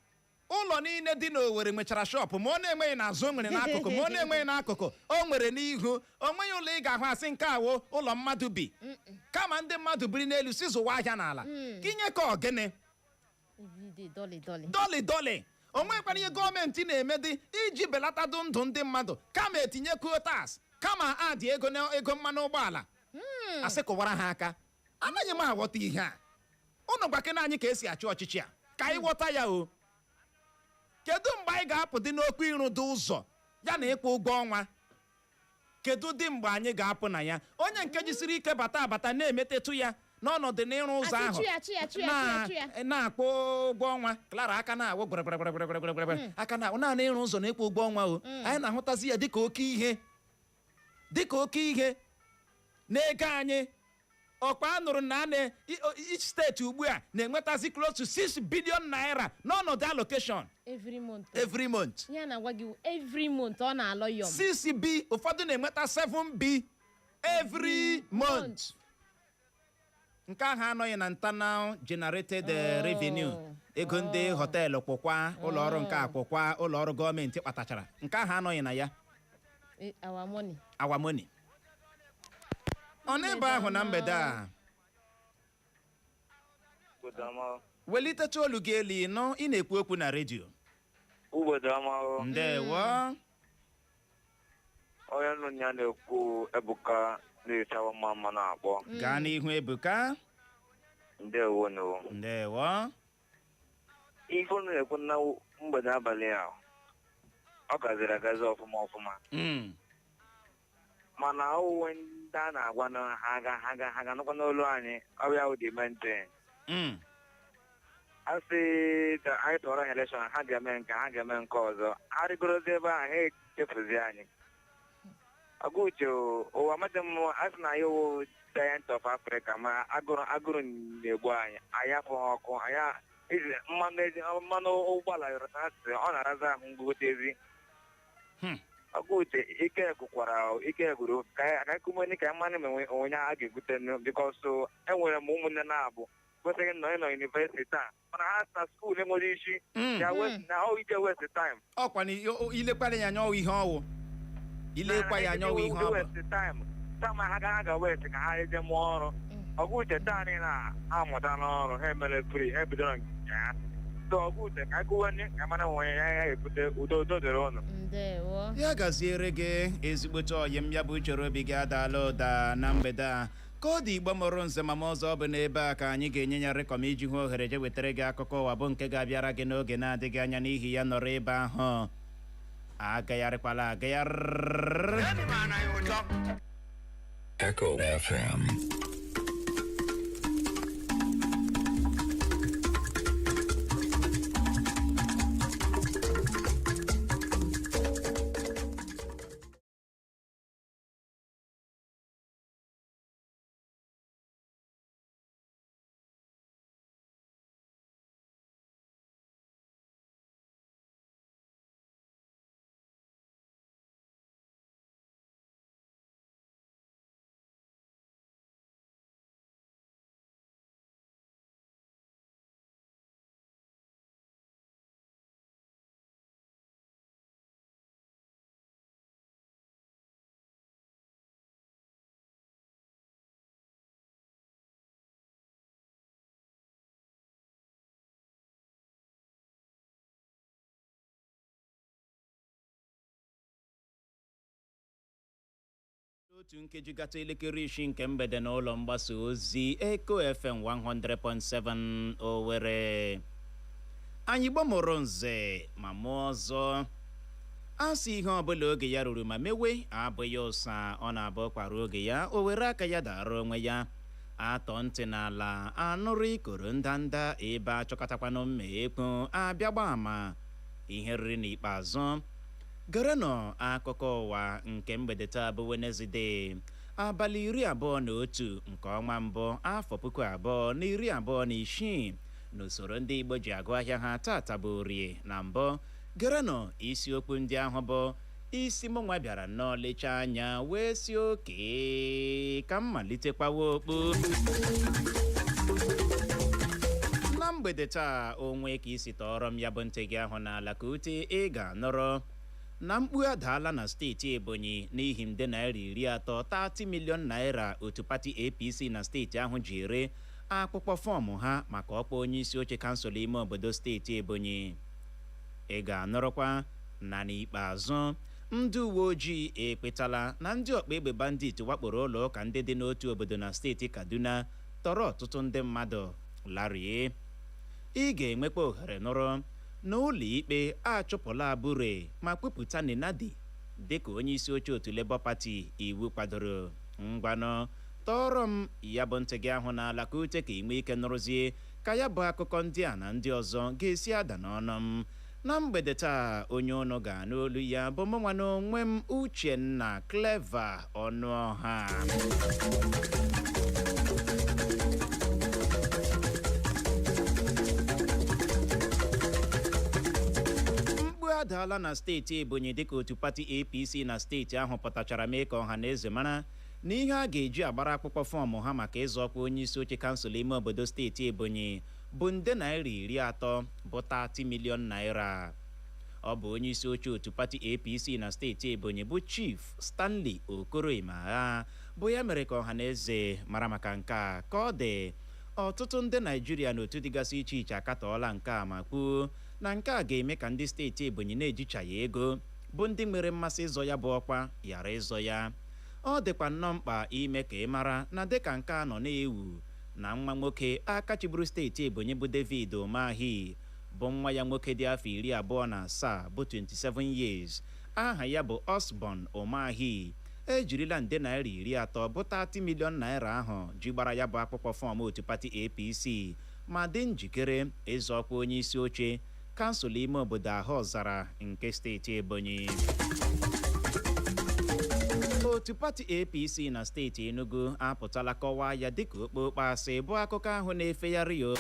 ụlọ niile dị n'Owerri nwechara shop, ma ọ na-enweghị n'azụ, o nwere n'akụkụ, ma ọ na-enweghị n'akụkụ, o nwere n'ihu. O nweghị ụlọ ị ga-ahụ asị nke awụ ụlọ mmadụ bi, kama ndị mmadụ biri n'elu si zụwa ahịa n'ala kinye ka ogene. Everyday dolly dolly. Dọlị dọlị. O nwekwana ihe gọọmenti na-eme dị iji belatadụ ndụ ndị mmadụ, kama etinyekwuo tax, kama adị ego na ego mmanụ ụgbọala, asị kụwara ha aka. Anaghị m aghọta ihe a. Ụnụ gwakena anyị ka esi achị ọchịchị a ka anyị ghọta ya o. Kedu mgbe anyị ga-apụ dị n'okwu ịrụdị ụzọ ya na ịkwụ ụgwọ ọnwa? Kedu dị mgbe anyị ga-apụ na ya? Onye nke jisiri ike bata abata na-emetetụ ya n'ọnọdụ n'ịrụ ụzọ Asị ahụ chụ ya, chụ ya, chụ ya, chụ ya, chụ ya. Na-akwụ ụgwọ ọnwa. Clara, aka na-awụ gwere, aka na naanị ịrụ ụzọ na ịkwụ ụgwọ ọnwa o. Anyị na-ahụtazi ya dịka oke ihe, dịka oke ihe n'ego anyị. Ọkpa a nụrụ na a na each steeti ugbu a na-enwetazi close to 6 billion naira n'ọnọdụ allocation. Every month. Every month. Ya na-agwa gị, every month ọ na-alọ yọm. 6b, ụfọdụ na-enweta 7b every month. Nke ahụ anọghị na internal generated revenue, ego ndị hotel kwụkwa, ụlọ ọrụ nke akwụkwa, ụlọ ọrụ gọọmenti kpatachara, nke ahụ anọghị na ya. Our money. Our money. Ọ n'ebe ahụ na mgbede a. Mgbede ọma. Welitecha olu gị elu ịnọ, ị na-ekwu okwu na redio. Mgbede ọma o. Ndewo. Onye nụ ya na-ekwu, Ebuka na-echawa mma mma na-akpọ. Gaa n'ihu, Ebuka. Ndewo nụ. Ndewo. Ife unu na-ekwu na mgbede abalị a, ọ gaziri agazi ọfụma ọfụma. Mana ọwụwe ndị a na-agwa na ha ga-anụkwa n'olu anyị, ọ bụ ya wụ the main thing. A sị ka anyị tụọrọ ha election, ha ga-eme nke ha ga-eme nke ọzọ, ha rigorozi ebe ahụ, ha echefuzi anyị. Ọgụ Uche, ụwa mmadụ m asị na ya wụ giant of Africa, ma agụrụ agụrụ na-egbu anyị. Anyị afụghị ọkụ anyị mmanụ mmanụ ụgbọala yọrọ na asị ọ na-araza ahụ mgbogote ezi. Ọgụ Uche, ike gwụkwara, ike gwụrụ ka anyị kụmeni ka mmanụ menwe onye a ga-egwute, because enwere m ụmụnne na-abụ kwesịghị nọ ịnọ university taa, mana ha na school enwere isi ya na ọ ije waste time. Ọkwa na ilekwara ya anya, ọwụ ihe ọwụ ilekwa ya anya, ọwụ ihe ọ bụ waste time. Kama ha ga aga waste ka ha eje mụọ ọrụ. Ọgụ Uche, taa anyị na-amụta n'ọrụ ha emere free, ha ebidoro nke ha. So Ọgụ Uche, ka akụwenye ka mara onwe ya ya ebute udo. Udo dịrị ụnụ. Ndewo. Ya gaziere gị, ezigbote ọyị m. Ya bụ uchere obi gị adaala ụda na mgbede a. Ka ọ dị, Igbo mụrụ nze ma ọzọ, ọ bụ n'ebe a ka anyị ga-enye ya rịkọm iji hụ ohere je wetara gị akụkọ ụwa, bụ nke ga-abịara gị n'oge na-adịghị anya. N'ihi ya, nọrọ ebe ahụ, agagharịkwala agagharị. Echo FM. Otu nkeji gata elekere 6 nke mgbede n'ụlọ mgbasa ozi Eko FM 100.7 Owerri. Anyị gbamụrụ nze ma mụọ ọzọ. A sị ihe ọbụla oge ya ruru ma mewe abụghị ụsa, ọ na-abụ kwara oge ya o were aka ya dara onwe ya. Atọ ntị n'ala anụrụ ikoro ndanda ebe achọkọtakwanụ mma ekwu abịa gba ama ihe riri. N'ikpeazụ, gerenụ akụkọ ụwa nke mgbede taa bụ Wenezdee, abalị 21 nke ọnwa mbụ, afọ 2026 n'usoro ndị Igbo ji agụ ahịa ha. Tata bụ Orie na mbụ. Gerenụ isiokwu ndị ahụ bụ isi mụnwa bịara nnọọ lechaa anya wee si oke ka m malitekwawa okpu na mgbede taa. Onwe ka isi tọọrọ m ya bụ ntị gị ahụ n'ala ka ute, ị ga-anọrọ na mkpu adaala na steeti Ebonyi n'ihi nde naira 30, 30 million naira, otu pati APC na steeti ahụ ji ere akwụkwọ fọọmụ ha maka ọkwa onye isi oche kansụl ime obodo steeti Ebonyi. Ị ga-anọrọkwa na n'ikpeazụ, ndị uwe ojii ekpetala na ndị ọkpa egbe bandit wakporo ụlọ ụka ndị dị n'otu obodo na steeti Kaduna, tọrọ ọtụtụ ndị mmadụ larie. Ị ga-enwekwa ohere nụrụ na ụlọ ikpe achụpụla Abure ma kwupụta Nenadi dịka onye isi oche otu Labour Party iwu kwadoro. Ngwanụ, tọọrọ m ya bụ ntị gị ahụ n'ala ka ute, ka ị nwee ike nụrụzie ka ya bụ akụkọ ndị a na ndị ọzọ ga-esi ada n'ọnụ m na mgbede taa. Onye ụnụ ga-anụ olu ya bụ mụnwa na onwe m, Uchenna Clever Ọnụọha. Mkpu adaala na steeti Ebonyi dịka otu pati APC na steeti ahụ pụtachara mee ka ọha na eze mara na ihe a ga-eji agbara akwụkwọ fọọmụ ha maka ịzọ ọkwa onye isi oche kansụl ime obodo steeti Ebonyi bụ nde naira 30, bụ 30 million naira. Ọ bụ onye isi oche otu pati APC na steeti Ebonyi bụ Chief Stanley Okoroimagha bụ ya mere ka ọha na eze mara maka nke a. Ka ọ dị, ọtụtụ ndị Naijiria na otu dịgasị iche iche akatọọla nke a ma kwuo na nke a ga-eme ka ndị steeti Ebonyi na-ejichaghị ego, bụ ndị nwere mmasị ịzọ ya bụ ọkwa, ghara ịzọ ya. Ọ dịkwa nnọọ mkpa ime ka ị mara na dịka nke a nọ na-ewu na nwa nwoke aka chịburu steeti Ebonyi bụ David Umahi, bụ nwa ya nwoke dị afọ 27, bụ 27 years, aha ya bụ Osborn Umahi, ejirila nde naira 30, bụ 30 million naira ahụ ji gbara ya bụ akwụkwọ fọọmụ otu pati APC ma dị njikere ịzọ ọkwa onye isi oche kansụl ime obodo ahụ ọzara nke steeti Ebonyi. Otu pati APC na steeti Enugu apụtala kọwaa ya dịka okpokpo asị bụ akụkọ ahụ na-efegharị ya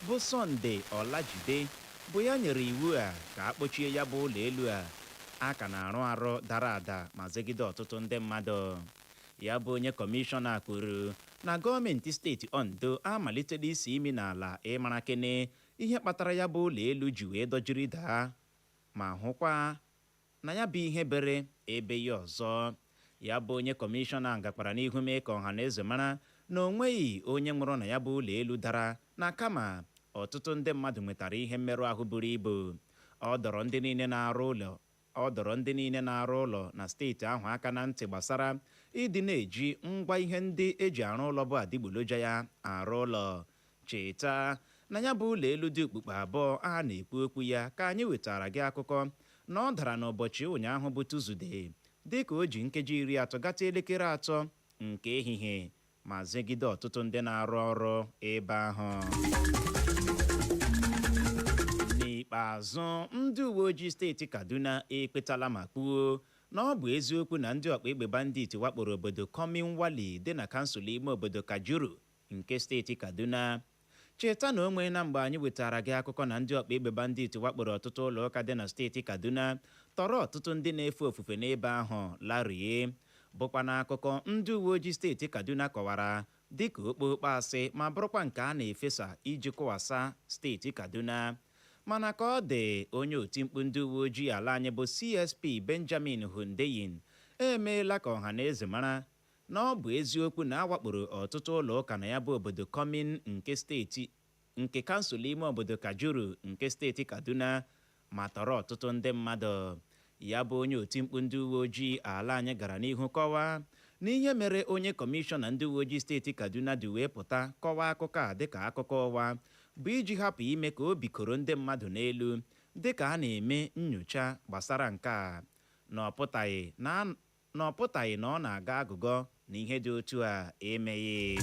bụ Sọnde Ọlajide bụ ya nyere iwu a ka a kpọchie ya bụ ụlọ elu a a ka na-arụ arụ dara ada ma zegide ọtụtụ ndị mmadụ. Ya bụ onye kọmishọna kwuru na gọọmenti steeti Ondo amalitela isi imi n'ala ịmara kene ihe kpatara ya bụ ụlọ elu ji wee dọjiri daa, ma hụkwa na ya bụ ihe bere ebe ya ọzọ. Ya bụ onye kọmishọna gakwara n'ihu mee ka ọha na eze mara na o nweghị onye nwụrụ na ya bụ ụlọ elu dara, na kama ọtụtụ ndị mmadụ nwetara ihe mmerụ ahụ buru ibu. Ọ dọrọ ndị niile na-arụ ụlọ na steeti ahụ aka na ntị gbasara ịdị na-eji ngwa ihe ndị eji arụ ụlọ bụ adịgboloja ya arụ ụlọ. Cheta na ya bụ ụlọ elu dị okpukpe 2 a na-ekwu okwu ya ka anyị wetara gị akụkọ na ọ dara n'ụbọchị ụnyaahụ bụ Tuzdee, dịka o ji nkeji 30 gata elekere 3 nke ehihie ma zegide ọtụtụ ndị na-arụ ọrụ ebe ahụ. N'ikpeazụ, ndị uwe ojii steeti Kaduna ekpetala ma kwuo na ọ bụ eziokwu na ndị ọkpa egbe bandit wakporo obodo Kominwali dị na kansụl ime obodo Kajuru nke steeti Kaduna. Cheta na o nwee na mgbe anyị wetara gị akụkọ na ndị ọkpa egbe bandit wakporo ọtụtụ ụlọ ụka dị na steeti Kaduna, tọrọ ọtụtụ ndị na-efe ofufe n'ebe ahụ larie, bụkwa n'akụkọ ndị uwe ojii steeti Kaduna kọwara dịka okpokpo asị ma bụrụkwa nke a na-efesa iji kụwasa steeti Kaduna. Mana ka ọ dị, onye otimkpu ndị uwe ojii ala anyị bụ CSP Benjamin Hundeyin emeela ka ọha na eze mara na ọ bụ eziokwu na a wakporo ọtụtụ ụlọ ụka na ya bụ obodo Komin nke steeti nke kansụl ime obodo Kajuru nke steeti Kaduna ma tọrọ ọtụtụ ndị mmadụ. Ya bụ onye otimkpu ndị uwe ojii ala anyị gara n'ihu kọwaa na ihe mere onye kọmishọna ndị uwe ojii steeti Kaduna dị wee pụta kọwaa akụkọ a dịka akụkọ ụwa bụ iji hapụ ime ka obi koro ndị mmadụ n'elu dịka a na-eme nnyocha gbasara nke a, na ọ pụtaghị na ọ na-aga agụgọ na ihe dị otu a emeghị.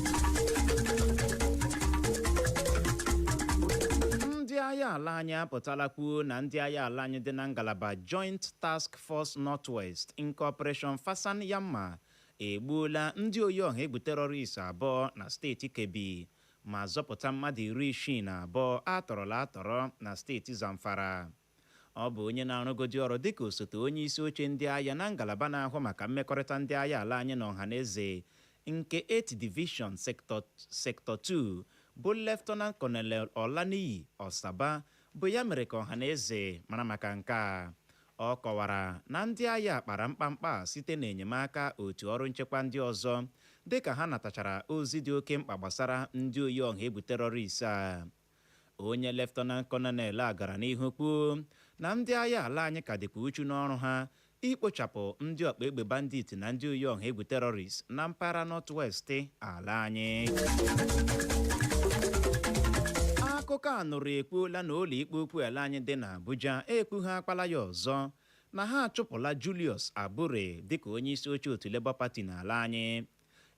Ndị agha ala anyị apụtala kwuo na ndị agha ala anyị dị na ngalaba Joint Task Force Northwest nke Operation Fasan Yamma egbuola ndị oyi ọha egwu terọrist 2 na steeti Kebbi ma zọpụta mmadụ 62 atọrọla atọrọ na steeti Zamfara. Ọ bụ onye na-arụgodi ọrụ dịka osote onye isi oche ndị agha na ngalaba na-ahụ maka mmekọrịta ndị agha ala anyị na ọha na eze nke 8 Division Sector 2 bụ Lieutenant Colonel Olaniyi Osaba bụ ya mere ka ọha na eze mara maka nke a. Ọ kọwara na ndị agha kpara mkpamkpa site n'enyemaka otu ọrụ nchekwa ndị ọzọ dịka ha natachara ozi dị oke mkpa gbasara ndị oyi ọha egwu terọrist a. Onye Lieutenant Colonel a gara n'ihu kwuo na ndị agha ala anyị ka dịkwa uchu n'ọrụ ha ikpochapụ ndị ọkpa egbe bandit na ndị oyi ọha egwu terọrist na mpaghara Northwest ala anyị. Akụkọ a nụrụ ekwuola na ụlọ ikpe ukwu ala anyị dị n'Abuja ekpughe akpala ya ọzọ na ha achụpụla Julius Abure dịka onye isi oche otu Labour Party n'ala anyị.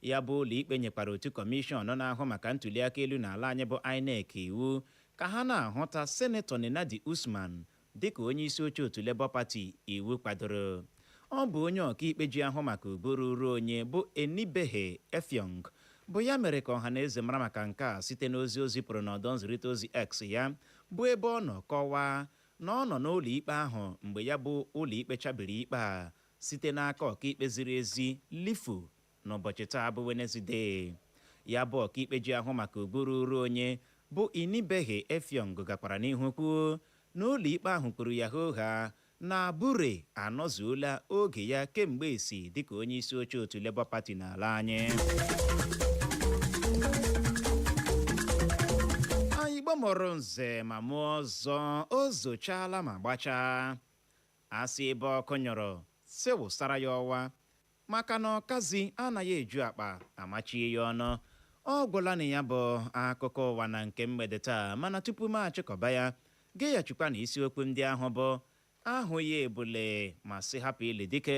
Ya bụ ụlọ ikpe nyekwara otu kọmishọn na-ahụ maka ntụliaka elu n'ala anyị bụ INEC iwu ka ha na-ahụta Senetọ Nenadi Usman dịka onye isi oche otu Labour Party iwu kwadoro. Ọ bụ onye ọkaikpe ji ahụ maka uburu ruo onye bụ Enibehe Effiong bụ ya mere ka ọha na eze mara maka nke a site n'ozi o zipụrụ n'ọdọ nzirịta ozi X ya, bụ ebe ọ nọ kọwaa na ọ nọ n'ụlọ ikpe ahụ mgbe ya bụ ụlọ ikpe chabiri ikpe a site n'aka ọkaikpe ziri ezi Lifu n'ụbọchị taa bụ Wenezdee. Ya bụ ọkaikpe ji ahụ maka ugwu ruru onye bụ Inibehe Effiong gakwara n'ihu kwuo na ụlọikpe ahụ kwuru ya hooha na Abure anọzuola oge ya kemgbe esi dịka onye isi oche otu Labour Party n'ala anyị. Igbo mụrụ nze ma mụọ ọzọ, o zochaala ma gbachaa. Asị ebe ọkụ nyụrụ sị wụsara ya ọwa, maka na ọkazi anaghị eju akpa amachie ya ọnụ. Ọ gwụla na ya bụ akụkọ ụwa na nke mgbede taa, mana tupu m achịkọba ya, geghachikwa na isiokwu ndị ahụ bụ ahụghị ebule ma sị hapụ ili dike.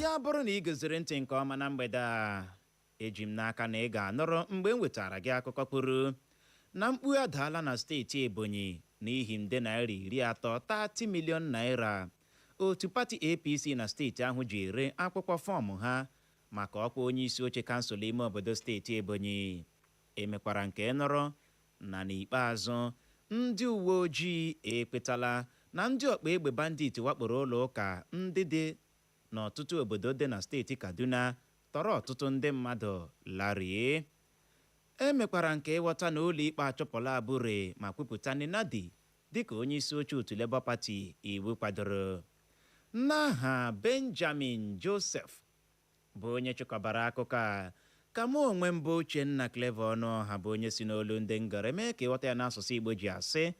Ya bụrụ na ị goziri ntị nke ọma na mgbede a, eji m n'aka na ị ga-anụrụ mgbe m wetara gị akụkọ kwuru na mkpu adaala na steeti Ebonyi n'ihi nde naira 30, 30 million naira, otu pati APC na steeti ahụ ji ere akwụkwọ fọọmụ ha maka ọkwa onye isi oche kansụl ime obodo steeti Ebonyi. Emekwara nke nọrọ na n'ikpeazụ, ndị uwe ojii ekwetala na ndị ọkpa egbe bandit wakporo ụlọ ụka ndị dị n'ọtụtụ obodo dị na steeti Kaduna, tọrọ ọtụtụ ndị mmadụ larie. Emekwara nke ịghọta na ụlọ ikpe achụpụla Abure ma kwupụta Nenadi dịka onye isi oche otu Labour Party iwu kwadoro. N'aha Benjamin Joseph bụ onye chịkọbara akụkọ a, ka mụ onwe m bụ Uchenna Clever Ọnụọha, bụ onye si n'olu ndị ngara mee ka ịghọta ya n'asụsụ Igbo, ji asị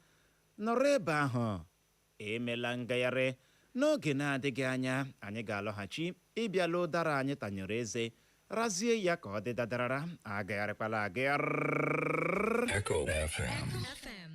nọrọ ebe ahụ, emela ngagharị. N'oge na-adịghị anya anyị ga-alọghachi ịbịala ụdara anyị tanyere eze razie ya ka ọ dị dadarara. Agagharịkwala agagharị. Echo FM. FM.